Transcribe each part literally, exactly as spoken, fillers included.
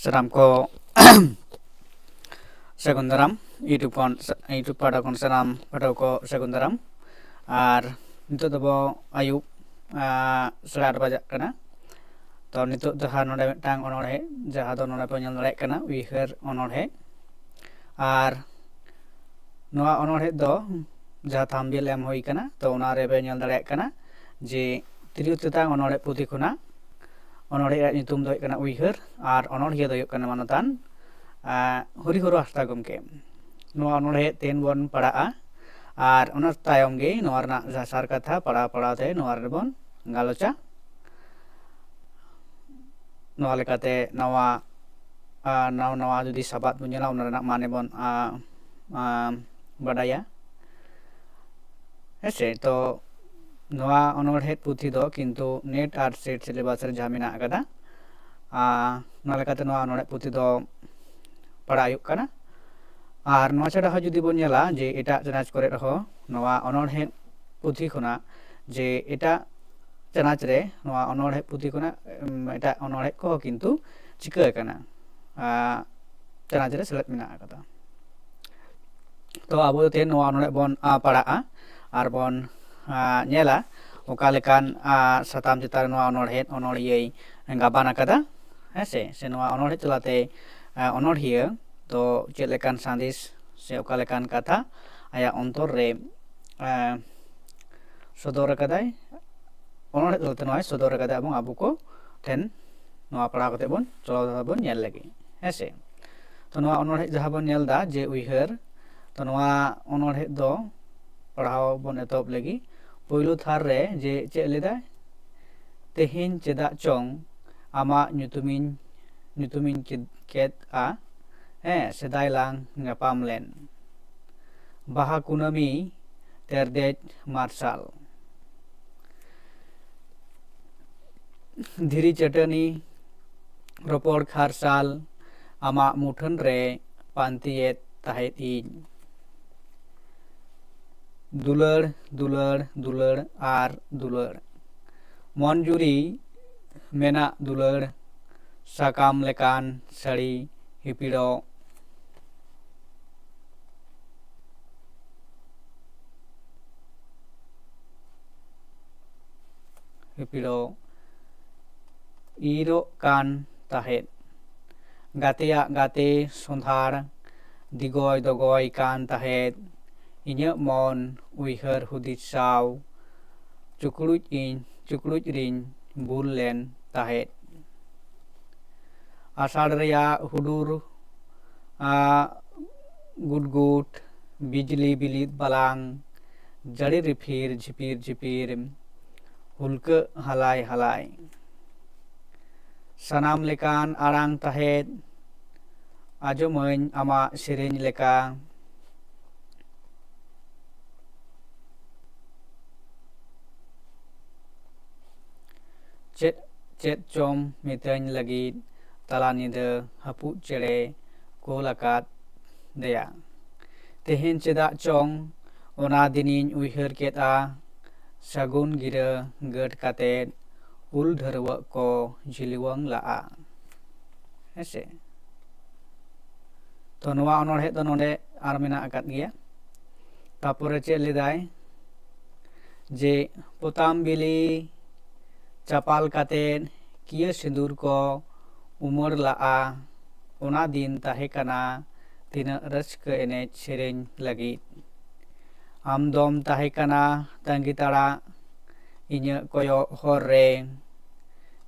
ᱥᱟᱱᱟᱢ ᱠᱚ ᱥᱟᱹᱜᱩᱱ ᱫᱟᱨᱟᱢ᱾ YouTube ᱠᱷᱚᱱ, YouTube ᱯᱟᱦᱴᱟ ᱠᱷᱚᱱ ᱥᱟᱱᱟᱢ ᱯᱟᱹᱴᱷᱩᱣᱟᱹ ᱠᱚ ᱥᱟᱹᱜᱩᱱ ᱫᱟᱨᱟᱢ᱾ ᱟᱨ ᱱᱤᱛᱚᱜ ᱫᱚᱵᱚ ᱟᱹᱭᱩᱵ, ᱟᱸ, ᱥᱟᱲᱮ ᱟᱴ ᱵᱟᱡᱟᱜ ᱠᱟᱱᱟ᱾ ᱛᱚ, ᱱᱤᱛᱚᱜ ᱡᱟᱦᱟᱸ ᱱᱚᱰᱮ ᱢᱤᱫᱴᱟᱝ ᱚᱱᱚᱬᱦᱮ, ᱡᱟᱦᱟᱸ ᱫᱚ ᱱᱚᱰᱮ ᱯᱮ ᱧᱮᱞ ᱫᱟᱲᱮᱭᱟᱜ ᱠᱟᱱᱟ, ᱩᱭᱦᱟᱹᱨ ᱚᱱᱚᱬᱦᱮ᱾ ᱟᱨ ᱱᱚᱣᱟ ᱚᱱᱚᱬᱦᱮ ᱫᱚ ᱡᱟᱦᱟᱸ thumbnail ᱮᱢ ᱦᱩᱭ ᱠᱟᱱᱟ, ᱛᱚ, ᱚᱱᱟ ᱨᱮ ᱯᱮ ᱧᱮᱞ ᱫᱟᱲᱮᱭᱟᱜ ᱠᱟᱱᱟ ᱡᱮ ᱛᱤᱨᱭᱳ ᱛᱮᱛᱟᱝ ᱚᱱᱚᱬᱦᱮ ᱯᱩᱛᱷᱤ ᱠᱷᱚᱱᱟᱜ᱾ ᱚᱱᱚᱬᱦᱮ ᱨᱮᱭᱟᱜ ᱧᱩᱛᱩᱢ ᱫᱚ ᱦᱩᱭᱩᱜ ᱠᱟᱱᱟ ᱩᱭᱦᱟᱹᱨ, ᱟᱨ ᱚᱱᱚᱬᱦᱤᱭᱟᱹ ᱫᱚ ᱦᱩᱭᱩᱜ ᱠᱟᱱᱟ ᱢᱟᱱᱚᱛᱟᱱ, ᱟᱸ, ᱦᱚᱨᱤᱦᱚᱨ ᱦᱟᱸᱥᱫᱟ ᱜᱚᱢᱠᱮ᱾ ᱱᱚᱣᱟ ᱚᱱᱚᱬᱦᱮ ᱛᱮᱦᱮᱧ ᱵᱚᱱ ᱯᱟᱲᱦᱟᱜᱼᱟ, ᱟᱨ ᱚᱱᱟ ᱛᱟᱭᱚᱢ ᱜᱮ ᱱᱚᱣᱟ ᱨᱮᱱᱟᱜ ᱡᱟᱦᱟᱸ ᱥᱟᱨ ᱠᱟᱛᱷᱟ ᱯᱟᱲᱦᱟᱣ ᱯᱟᱲᱦᱟᱣ ᱛᱮ ᱱᱚᱣᱟ ᱨᱮᱵᱚᱱ ᱜᱟᱞᱚᱪᱟ᱾ ᱱᱚᱣᱟ ᱞᱮᱠᱟᱛᱮ ᱱᱟᱣᱟ, ᱟᱸ, ᱱᱟᱣᱟ ᱱᱟᱣᱟ ᱡᱩᱫᱤ ᱥᱟᱵᱟᱫ ᱵᱚᱱ ᱧᱮᱞᱟ, ᱚᱱᱟ ᱨᱮᱱᱟᱜ ᱢᱟᱱᱮ ᱵᱚᱱ, ᱟᱸ, ᱟᱸ, ᱵᱟᱰᱟᱭᱟ᱾ ᱦᱮᱸᱥᱮ, ᱛᱚ ᱱᱚᱣᱟ ᱚᱱᱚᱬᱦᱮ ᱯᱩᱛᱷᱤ ᱫᱚ ᱠᱤᱱᱛᱩ NET ᱟᱨ SET syllabus ᱨᱮ ᱡᱟᱦᱟᱸ ᱢᱮᱱᱟᱜ ᱟᱠᱟᱫᱟ, ᱟᱸ, ᱚᱱᱟ ᱞᱮᱠᱟᱛᱮ ᱱᱚᱣᱟ ᱚᱱᱚᱬᱦᱮ ᱯᱩᱛᱷᱤ ᱫᱚ ᱯᱟᱲᱦᱟᱜ ᱦᱩᱭᱩᱜ ᱠᱟᱱᱟ᱾ ᱟᱨ ᱱᱚᱣᱟ ᱪᱷᱟᱰᱟ ᱦᱚᱸ ᱡᱩᱫᱤ ᱵᱚᱱ ᱧᱮᱞᱟ ᱡᱮ ᱮᱴᱟᱜ ᱪᱟᱱᱟᱪ ᱠᱚᱨᱮ ᱦᱚᱸ ᱱᱚᱣᱟ ᱚᱱᱚᱬᱦᱮ ᱯᱩᱛᱷᱤ ᱠᱷᱚᱱᱟᱜ ᱡᱮ ᱮᱴᱟᱜ ᱪᱟᱱᱟᱪ ᱨᱮ ᱱᱚᱣᱟ ᱚᱱᱚᱬᱦᱮ ᱯᱩᱛᱷᱤ ᱠᱷᱚᱱᱟᱜ, ᱮᱢ, ᱮᱴᱟᱜ ᱚᱱᱚᱬᱦᱮ ᱠᱚᱦᱚᱸ ᱠᱤᱱᱛᱩ ᱪᱤᱠᱟᱹ ᱟᱠᱟᱱᱟ, ᱟᱸ, ᱪᱟᱱᱟᱪ ᱨᱮ ᱥᱮᱞᱮᱫ ᱢᱮᱱᱟᱜ ᱟᱠᱟᱫᱟ᱾ ᱛᱚ, ᱟᱵᱚ ᱫᱚ ᱛᱮᱦᱮᱧ ᱱᱚᱣᱟ ᱚᱱᱚᱬᱦᱮ ᱵᱚᱱ, ᱟᱸ, ᱯᱟᱲᱦᱟᱜᱼᱟ ᱟᱨ ᱵᱚᱱ, ᱟᱸ, ᱧᱮᱞᱟ ᱚᱠᱟ ᱞᱮᱠᱟᱱ, ᱟᱸ, ᱥᱟᱛᱟᱢ ᱪᱮᱛᱟᱱ ᱨᱮ ᱱᱚᱣᱟ ᱚᱱᱚᱬᱦᱮ ᱚᱱᱚᱬᱦᱤᱭᱟᱹᱭ ᱜᱟᱵᱟᱱ ᱟᱠᱟᱫᱟ, ᱦᱮᱸ ᱥᱮ? ᱥᱮ ᱱᱚᱣᱟ ᱚᱱᱚᱬᱦᱮ ᱛᱟᱞᱟᱛᱮ, ᱟᱸ, ᱚᱱᱚᱬᱦᱤᱭᱟᱹ ᱫᱚ ᱪᱮᱫ ᱞᱮᱠᱟᱱ ᱥᱟᱸᱫᱮᱥ ᱥᱮ ᱚᱠᱟ ᱞᱮᱠᱟᱱ ᱠᱟᱛᱷᱟ ᱟᱭᱟᱜ ᱚᱱᱛᱚᱨ ᱨᱮ, ᱟᱸ, ᱥᱚᱫᱚᱨ ᱟᱠᱟᱫᱟᱭ, ᱚᱱᱚᱬᱦᱮ ᱛᱟᱞᱟᱛᱮ ᱱᱚᱣᱟᱭ ᱥᱚᱫᱚᱨ ᱟᱠᱟᱫᱟ, ᱮᱵᱚᱝ ᱟᱵᱚ ᱠᱚ ᱴᱷᱮᱱ ᱱᱚᱣᱟ ᱯᱟᱲᱦᱟᱣ ᱠᱟᱛᱮ ᱵᱚᱱ ᱪᱚᱞᱚᱱ ᱫᱷᱟᱨᱟ ᱵᱚᱱ ᱧᱮᱞ ᱞᱮᱜᱮ, ᱦᱮᱸ ᱥᱮ? ᱛᱚ, ᱱᱚᱣᱟ ᱚᱱᱚᱬᱦᱮ ᱡᱟᱦᱟᱸ ᱵᱚᱱ ᱧᱮᱞ ᱮᱫᱟ ᱡᱮ ᱩᱭᱦᱟᱹᱨ, ᱛᱚ, ᱱᱚᱣᱟ ᱚᱱᱚᱬᱦᱮ ᱫᱚ ᱯᱟᱲᱦᱟᱣ ᱵᱚᱱ ᱮᱛᱚᱦᱚᱵ ᱞᱮᱜᱮ᱾ ᱯᱳᱭᱞᱳ ᱛᱷᱟᱨ ᱨᱮ ᱡᱮ ᱪᱮᱫ ᱞᱮᱫᱟᱭ, "ᱛᱮᱦᱮᱧ ᱪᱮᱫᱟᱜ ᱪᱚᱝ ᱟᱢᱟᱜ ᱧᱩᱛᱩᱢᱤᱧ, ᱧᱩᱛᱩᱢᱤᱧ ᱠᱮᱫ-, ᱠᱮᱫᱼᱟ, ᱦᱮᱸ, ᱥᱮᱫᱟᱭ ᱞᱟᱝ ᱧᱟᱯᱟᱢ ᱞᱮᱱ᱾ ᱵᱟᱦᱟ ᱠᱩᱱᱟᱹᱢᱤ ᱛᱮᱨᱫᱮᱡ ᱢᱟᱨᱥᱟᱞ, ᱫᱷᱤᱨᱤ ᱪᱟᱹᱴᱟᱹᱱᱤ ᱨᱚᱯᱚᱲ ᱠᱷᱟᱨᱥᱟᱞ, ᱟᱢᱟᱜ ᱢᱩᱴᱷᱟᱹᱱ ᱨᱮ ᱯᱟᱱᱛᱮᱭᱮᱫ ᱛᱟᱦᱮᱸᱫ ᱤᱧ᱾ ᱫᱩᱞᱟᱹᱲ, ᱫᱩᱞᱟᱹᱲ, ᱫᱩᱞᱟᱹᱲ ᱟᱨ ᱫᱩᱞᱟᱹᱲ᱾ ᱢᱚᱱ ᱡᱩᱨᱤ ᱢᱮᱱᱟᱜ ᱫᱩᱞᱟᱹᱲ, ᱥᱟᱠᱟᱢ ᱞᱮᱠᱟᱱ ᱥᱟᱹᱲᱤ ᱦᱤᱯᱤᱲᱚᱜ, ᱦᱤᱯᱤᱲᱚᱜ ᱤᱨᱚᱜ ᱠᱟᱱ ᱛᱟᱦᱮᱸᱫ᱾ ᱜᱟᱛᱮᱭᱟᱜ ᱜᱟᱛᱮ ᱥᱚᱸᱫᱷᱟᱲ ᱫᱤᱜᱚᱭ ᱫᱚᱜᱚᱭ ᱠᱟᱱ ᱛᱟᱦᱮᱸᱫ᱾ ᱤᱧᱟᱹᱜ ᱢᱚᱱ ᱩᱭᱦᱟᱹᱨ ᱦᱩᱫᱤᱥ ᱥᱟᱶ ᱪᱩᱠᱲᱩᱡ ᱤᱧ, ᱪᱩᱠᱲᱩᱡ ᱨᱤᱧ ᱵᱩᱞ ᱞᱮᱱ ᱛᱟᱦᱮᱸᱫ᱾ ᱟᱥᱟᱲ ᱨᱮᱭᱟᱜ ᱦᱩᱰᱩᱨ, ᱟᱸ, ᱜᱩᱰᱜᱩᱰ, ᱵᱤᱡᱽᱞᱤ ᱵᱤᱞᱤᱫ ᱵᱟᱞᱟᱝ, ᱡᱟᱹᱲᱤ ᱨᱤᱯᱷᱤᱨ ᱡᱷᱤᱯᱤᱨ ᱡᱷᱤᱯᱤᱨ, ᱦᱩᱞᱠᱟᱹᱜ ᱦᱟᱞᱟᱭ ᱦᱟᱞᱟᱭ᱾ ᱥᱟᱱᱟᱢ ᱞᱮᱠᱟᱱ ᱟᱲᱟᱝ ᱛᱟᱦᱮᱸᱫ, ᱟᱸᱡᱚᱢᱟᱹᱧ ᱟᱢᱟᱜ ᱥᱮᱨᱮᱧ ᱞᱮᱠᱟ᱾ ᱪᱮᱫ, ᱪᱮᱫ ᱪᱚᱢ ᱢᱤᱛᱟᱹᱧ ᱞᱟᱹᱜᱤᱫ, ᱛᱟᱞᱟ ᱧᱤᱫᱟᱹ ᱦᱟᱹᱯᱩᱫ ᱪᱮᱬᱮ ᱠᱳᱞ ᱟᱠᱟᱫ ᱫᱮᱭᱟ᱾ ᱛᱮᱦᱮᱧ ᱪᱮᱫᱟᱜ ᱪᱚᱝ ᱚᱱᱟ ᱫᱤᱱᱤᱧ ᱩᱭᱦᱟᱹᱨ ᱠᱮᱫᱼᱟ, ᱥᱟᱹᱜᱩᱱ ᱜᱤᱨᱟᱹ ᱜᱟᱹᱴ ᱠᱟᱛᱮᱫ ᱩᱞ ᱰᱷᱟᱹᱨᱣᱟᱹᱜ ᱠᱚ ᱡᱷᱤᱞᱣᱟᱹᱝ ᱞᱟᱜᱼᱟ᱾ ᱦᱮᱸ ᱥᱮ? ᱛᱚ, ᱱᱚᱣᱟ ᱚᱱᱚᱬᱦᱮ ᱫᱚ ᱱᱚᱰᱮ ᱟᱨ ᱢᱮᱱᱟᱜ ᱟᱠᱟᱫ ᱜᱮᱭᱟ᱾ ᱛᱟᱯᱚᱨᱮ ᱪᱮᱫ ᱞᱮᱫᱟᱭ ᱡᱮ, ᱯᱚᱛᱟᱢ ᱵᱤᱞᱤ ᱪᱟᱯᱟᱞ ᱠᱟᱛᱮᱫ ᱠᱤᱭᱟᱹ ᱥᱤᱸᱫᱩᱨ ᱠᱚ ᱩᱢᱟᱹᱲ ᱞᱟᱜᱼᱟ, ᱚᱱᱟ ᱫᱤᱱ ᱛᱟᱦᱮᱸ ᱠᱟᱱᱟ ᱛᱤᱱᱟᱹᱜ ᱨᱟᱹᱥᱠᱟᱹ ᱮᱱᱮᱡ ᱥᱮᱨᱮᱧ ᱞᱟᱹᱜᱤᱫ᱾ ᱟᱢ ᱫᱚᱢ ᱛᱟᱦᱮᱸ ᱠᱟᱱᱟ ᱛᱟᱺᱜᱤ ᱛᱟᱲᱟᱜ ᱤᱧᱟᱹᱜ ᱠᱚᱭᱚᱜ ᱦᱚᱨ ᱨᱮ᱾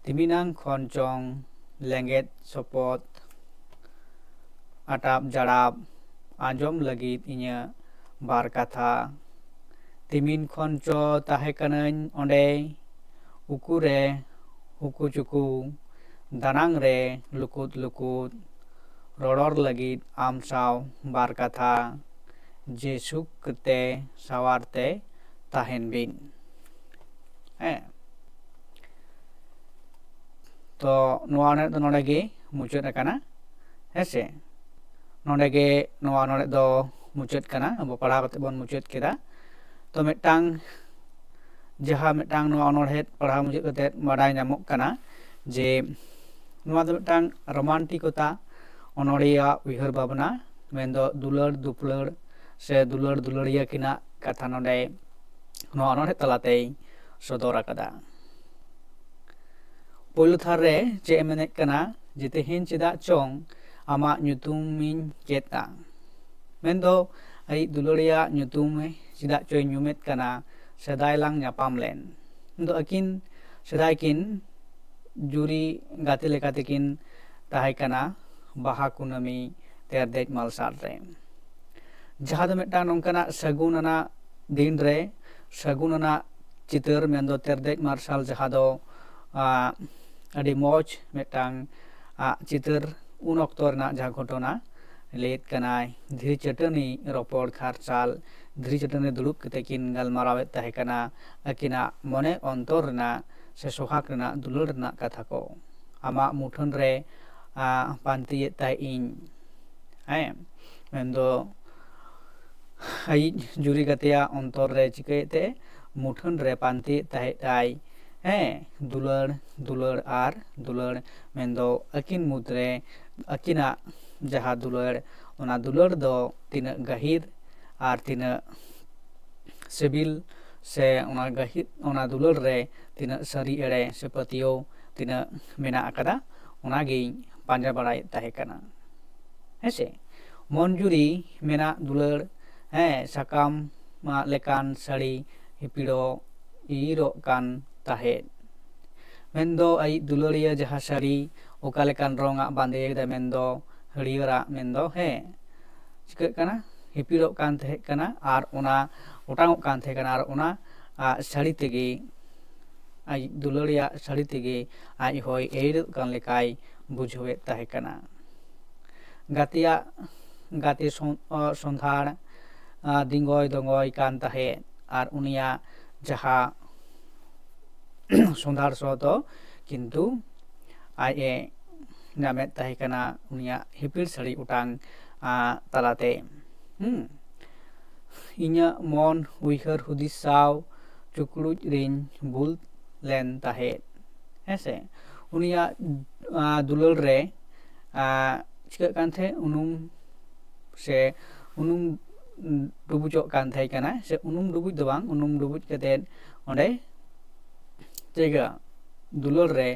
ᱛᱤᱢᱤᱱᱟᱝ ᱠᱷᱚᱱ ᱪᱚᱝ ᱞᱮᱸᱜᱮᱫ ᱥᱚᱯᱚᱫ ᱟᱴᱟᱯ ᱡᱟᱲᱟᱯ ᱟᱸᱡᱚᱢ ᱞᱟᱹᱜᱤᱫ ᱤᱧᱟᱹᱜ ᱵᱟᱨ ᱠᱟᱛᱷᱟ᱾ ᱛᱤᱢᱤᱱ ᱠᱷᱚᱱ ᱪᱚ ᱛᱟᱦᱮᱸ ᱠᱟᱹᱱᱟᱹᱧ ᱚᱸᱰᱮ, ᱩᱠᱩᱨᱮ ᱦᱩᱠᱩ ᱪᱩᱠᱩ ᱫᱟᱱᱟᱝ ᱨᱮ ᱞᱩᱠᱩᱫ ᱞᱩᱠᱩᱫ ᱨᱚᱲᱚᱲ ᱞᱟᱹᱜᱤᱫ ᱟᱢ ᱥᱟᱶ ᱵᱟᱨ ᱠᱟᱛᱷᱟ᱾ ᱡᱮ ᱥᱩᱠ ᱛᱮ ᱥᱟᱶᱟᱨ ᱛᱮ ᱛᱟᱦᱮᱱ ᱵᱤᱱ᱾ ᱦᱮᱸ, ᱛᱚ ᱱᱚᱣᱟ ᱚᱱᱚᱬᱦᱮ ᱫᱚ ᱱᱚᱰᱮ ᱜᱮ ᱢᱩᱪᱟᱹᱫ ᱟᱠᱟᱱᱟ᱾ ᱦᱮᱸ ᱥᱮ, ᱱᱚᱰᱮ ᱜᱮ ᱱᱚᱣᱟ ᱚᱱᱚᱬᱦᱮ ᱫᱚ ᱢᱩᱪᱟᱹᱫ ᱠᱟᱱᱟ, ᱟᱵᱚ ᱯᱟᱲᱦᱟᱣ ᱠᱟᱛᱮ ᱵᱚᱱ ᱢᱩᱪᱟᱹᱫ ᱠᱮᱫᱟ᱾ ᱛᱚ ᱢᱤᱫᱴᱟᱝ, ᱡᱟᱦᱟᱸ ᱢᱤᱫᱴᱟᱝ ᱱᱚᱣᱟ ᱚᱱᱚᱬᱦᱮ ᱯᱟᱲᱦᱟᱣ ᱢᱩᱪᱟᱹᱫ ᱠᱟᱛᱮ ᱵᱟᱰᱟᱭ ᱧᱟᱢᱚᱜ ᱠᱟᱱᱟ ᱡᱮ ᱱᱚᱣᱟ ᱫᱚ ᱢᱤᱫᱴᱟᱝ ᱨᱳᱢᱟᱱᱴᱤᱠᱚᱛᱟ ᱚᱱᱚᱲᱦᱤᱭᱟᱹᱣᱟᱜ ᱩᱭᱦᱟᱹᱨ ᱵᱷᱟᱵᱽᱱᱟ, ᱢᱮᱱᱫᱚ ᱫᱩᱞᱟᱹᱲ ᱫᱩᱯᱞᱟᱹᱲ ᱥᱮ ᱫᱩᱞᱟᱹᱲ ᱫᱩᱞᱟᱹᱲᱤᱭᱟᱹ ᱠᱤᱱᱟᱜ ᱠᱟᱛᱷᱟ ᱱᱚᱰᱮ ᱱᱚᱣᱟ ᱚᱱᱚᱲᱦᱮ ᱛᱟᱞᱟᱛᱮᱭ ᱥᱚᱫᱚᱨ ᱟᱠᱟᱫᱟ᱾ ᱯᱳᱭᱞᱳ ᱛᱷᱟᱨ ᱨᱮ ᱪᱮᱫ ᱮ ᱢᱮᱱᱮᱫ ᱠᱟᱱᱟ ᱡᱮ, "ᱛᱮᱦᱮᱧ ᱪᱮᱫᱟᱜ ᱪᱚᱝ ᱟᱢᱟᱜ ᱧᱩᱛᱩᱢᱤᱧ ᱪᱮᱫᱼᱟ?" ᱢᱮᱱᱫᱚ ᱟᱡ ᱫᱩᱞᱟᱹᱲᱤᱭᱟᱹᱣᱟᱜ ᱧᱩᱛᱩᱢ ᱪᱮᱫᱟᱜ ᱪᱚᱭ ᱧᱩᱢᱮᱫ ᱠᱟᱱᱟ, ᱥᱮᱫᱟᱭ ᱞᱟᱝ ᱧᱟᱯᱟᱢ ᱞᱮᱱ᱾ ᱢᱮᱱᱫᱚ ᱟᱹᱠᱤᱱ ᱥᱮᱫᱟᱭ ᱠᱤᱱ ᱡᱩᱨᱤ ᱜᱟᱛᱮ ᱞᱮᱠᱟ ᱛᱮᱠᱤᱱ ᱛᱟᱦᱮᱸ ᱠᱟᱱᱟ ᱵᱟᱦᱟ ᱠᱩᱱᱟᱹᱢᱤ ᱛᱮᱨᱫᱮᱡ ᱢᱟᱨᱥᱟᱞ ᱨᱮ, ᱡᱟᱦᱟᱸ ᱫᱚ ᱢᱤᱫᱴᱟᱝ ᱱᱚᱝᱠᱟᱱᱟᱜ ᱥᱟᱹᱜᱩᱱ ᱟᱱᱟᱜ ᱫᱤᱱ ᱨᱮ ᱥᱟᱹᱜᱩᱱ ᱟᱱᱟᱜ ᱪᱤᱛᱟᱹᱨ, ᱢᱮᱱᱫᱚ ᱛᱮᱨᱫᱮᱡ ᱢᱟᱨᱥᱟᱞ, ᱡᱟᱦᱟᱸ ᱫᱚ ᱟᱸ, ᱟᱹᱰᱤ ᱢᱚᱡᱽ ᱢᱤᱫᱴᱟᱝ ᱟᱸ, ᱪᱤᱛᱟᱹᱨ᱾ ᱩᱱ ᱚᱠᱛᱚ ᱨᱮᱱᱟᱜ ᱡᱟᱦᱟᱸ ᱜᱷᱚᱴᱚᱱᱟ ᱞᱟᱹᱭᱮᱫ ᱠᱟᱱᱟᱭ, ᱫᱷᱤᱨᱤ ᱪᱟᱹᱴᱟᱹᱱᱤ ᱨᱚᱯᱚᱲ ᱠᱷᱟᱨᱥᱟᱞ, ᱫᱷᱤᱨᱤ ᱪᱟᱹᱴᱟᱹᱱᱤ ᱫᱩᱲᱩᱵ ᱠᱟᱛᱮ ᱠᱤᱱ ᱜᱟᱞᱢᱟᱨᱟᱣᱮᱫ ᱛᱟᱦᱮᱸ ᱠᱟᱱᱟ ᱟᱹᱠᱤᱱᱟᱜ ᱢᱚᱱᱮ ᱚᱱᱛᱚᱨ ᱨᱮᱱᱟᱜ ᱥᱮ ᱥᱚᱦᱟᱜᱽ ᱨᱮᱱᱟᱜ ᱫᱩᱞᱟᱹᱲ ᱨᱮᱱᱟᱜ ᱠᱟᱛᱷᱟ ᱠᱚ᱾ "ᱟᱢᱟᱜ ᱢᱩᱴᱷᱟᱹᱱ ᱨᱮ ᱟᱸ, ᱯᱟᱱᱛᱮᱭᱮᱫ ᱛᱟᱦᱮᱸᱫ ᱤᱧ", ᱦᱮᱸ, ᱢᱮᱱᱫᱚ ᱟᱭᱤᱡ ᱡᱩᱨᱤ ᱜᱟᱛᱮᱭᱟᱜ ᱚᱱᱛᱚᱨ ᱨᱮ ᱪᱤᱠᱟᱹᱭᱮᱫ ᱛᱮ ᱢᱩᱴᱷᱟᱹᱱ ᱨᱮ ᱯᱟᱱᱛᱮᱭᱮᱫ ᱛᱟᱦᱮᱸᱫ ᱟᱭ, ᱦᱮᱸ, ᱫᱩᱞᱟᱹᱲ, ᱫᱩᱞᱟᱹᱲ ᱟᱨ ᱫᱩᱞᱟᱹᱲ, ᱢᱮᱱᱫᱚ ᱟᱹᱠᱤᱱ ᱢᱩᱫᱽᱨᱮ ᱟᱹᱠᱤᱱᱟᱜ ᱡᱟᱦᱟᱸ ᱫᱩᱞᱟᱹᱲ, ᱚᱱᱟ ᱫᱩᱞᱟᱹᱲ ᱫᱚ ᱛᱤᱱᱟᱹᱜ ᱜᱟᱹᱦᱤᱨ ᱟᱨ ᱛᱤᱱᱟᱹᱜ ᱥᱤᱵᱤᱞ ᱥᱮ ᱚᱱᱟ ᱜᱟᱹᱦᱤᱨ, ᱚᱱᱟ ᱫᱩᱞᱟᱹᱲ ᱨᱮ ᱛᱤᱱᱟᱹᱜ ᱥᱟᱹᱨᱤ ᱮᱲᱮ ᱥᱮ ᱯᱟᱹᱛᱭᱟᱹᱣ ᱛᱤᱱᱟᱹᱜ ᱢᱮᱱᱟᱜ ᱟᱠᱟᱫᱟ, ᱚᱱᱟᱜᱤᱧ ᱯᱟᱸᱡᱟ ᱵᱟᱲᱟᱭᱮᱫ ᱛᱟᱦᱮᱸ ᱠᱟᱱᱟ᱾ ᱦᱮᱸᱥᱮ, ᱢᱚᱱᱡᱩᱨᱤ ᱢᱮᱱᱟᱜ ᱫᱩᱞᱟᱹᱲ, ᱦᱮᱸ, ᱥᱟᱠᱟᱢ ᱢᱟᱜ ᱞᱮᱠᱟᱱ ᱥᱟᱹᱲᱤ ᱦᱤᱯᱤᱲᱚᱜ ᱤᱨᱚᱜ ᱠᱟᱱ ᱛᱟᱦᱮᱸᱫ᱾ ᱢᱮᱱᱫᱚ ᱟᱭᱤᱡ ᱫᱩᱞᱟᱹᱲᱤᱭᱟᱹ ᱡᱟᱦᱟᱸ ᱥᱟᱹᱲᱤ ᱚᱠᱟ ᱞᱮᱠᱟᱱ ᱨᱚᱝ ᱟᱜ ᱵᱟᱸᱫᱮ ᱠᱮᱫᱟ, ᱢᱮᱱᱫᱚ ᱦᱟᱹᱨᱭᱟᱹᱲᱟᱜ, ᱢᱮᱱᱫᱚ, ᱦᱮᱸ, ᱪᱤᱠᱟᱹᱜ ᱠᱟᱱᱟ, ᱦᱤᱯᱤᱲᱚᱜ ᱠᱟᱱ ᱛᱟᱦᱮᱸ ᱠᱟᱱᱟ ᱟᱨ ᱚᱱᱟ ᱚᱴᱟᱝᱚᱜ ᱠᱟᱱ ᱛᱟᱦᱮᱸ ᱠᱟᱱᱟ ᱟᱨ ᱚᱱᱟ ᱟᱜ ᱥᱟᱹᱲᱤ ᱛᱮᱜᱮ, ᱟᱡ ᱫᱩᱞᱟᱹᱲᱤᱭᱟᱹᱣᱟᱜ ᱥᱟᱹᱲᱤ ᱛᱮᱜᱮ ᱟᱡ ᱦᱚᱸᱭ ᱮᱭᱨᱚᱜ ᱠᱟᱱ ᱞᱮᱠᱟᱭ ᱵᱩᱡᱷᱟᱹᱣᱮᱫ ᱛᱟᱦᱮᱸ ᱠᱟᱱᱟ᱾ ᱜᱟᱛᱮᱭᱟᱜ ᱜᱟᱛᱮ ᱥᱚᱸ-, ᱚ, ᱥᱚᱸᱫᱷᱟᱲ, ᱟ, ᱫᱤᱸᱜᱚᱭ ᱫᱚᱸᱜᱚᱭ ᱠᱟᱱ ᱛᱟᱦᱮᱸᱫ ᱟᱨ ᱩᱱᱤᱭᱟᱜ ᱡᱟᱦᱟᱸ ᱥᱚᱸᱫᱷᱟᱲ ᱥᱚ ᱫᱚ ᱠᱤᱱᱛᱩ ᱟᱡ ᱮ ᱧᱟᱢᱮᱫ ᱛᱟᱦᱮᱸ ᱠᱟᱱᱟ ᱩᱱᱤᱭᱟᱜ ᱦᱤᱯᱤᱲ ᱥᱟᱹᱲᱤ ᱚᱴᱟᱝ, ᱟ, ᱛᱟᱞᱟᱛᱮ᱾ ᱦᱩᱸ᱾ ᱤᱧᱟᱹᱜ ᱢᱚᱱ ᱩᱭᱦᱟᱹᱨ ᱦᱩᱫᱤᱥ ᱥᱟᱶ ᱪᱩᱠᱲᱩᱡ ᱨᱤᱧ ᱵᱩᱞ ᱞᱮᱱ ᱛᱟᱦᱮᱸᱫ᱾ ᱦᱮᱸᱥᱮ? ᱩᱱᱤᱭᱟᱜ ᱟᱸ, ᱫᱩᱞᱟᱹᱲ ᱨᱮ ᱟᱸ, ᱪᱤᱠᱟᱹᱜ ᱠᱟᱱ ᱛᱟᱦᱮᱸᱫ, ᱩᱱᱩᱢ ᱥᱮ ᱩᱱᱩᱢ ᱰᱩᱵᱩᱡᱚᱜ ᱠᱟᱱ ᱛᱟᱦᱮᱸ ᱠᱟᱱᱟ, ᱥᱮ ᱩᱱᱩᱢ ᱰᱩᱵᱩᱡ ᱫᱚ ᱵᱟᱝ, ᱩᱱᱩᱢ ᱰᱩᱵᱩᱡ ᱠᱟᱛᱮᱫ ᱚᱸᱰᱮ ᱪᱮᱫ ᱫᱩᱞᱟᱹᱲ ᱨᱮ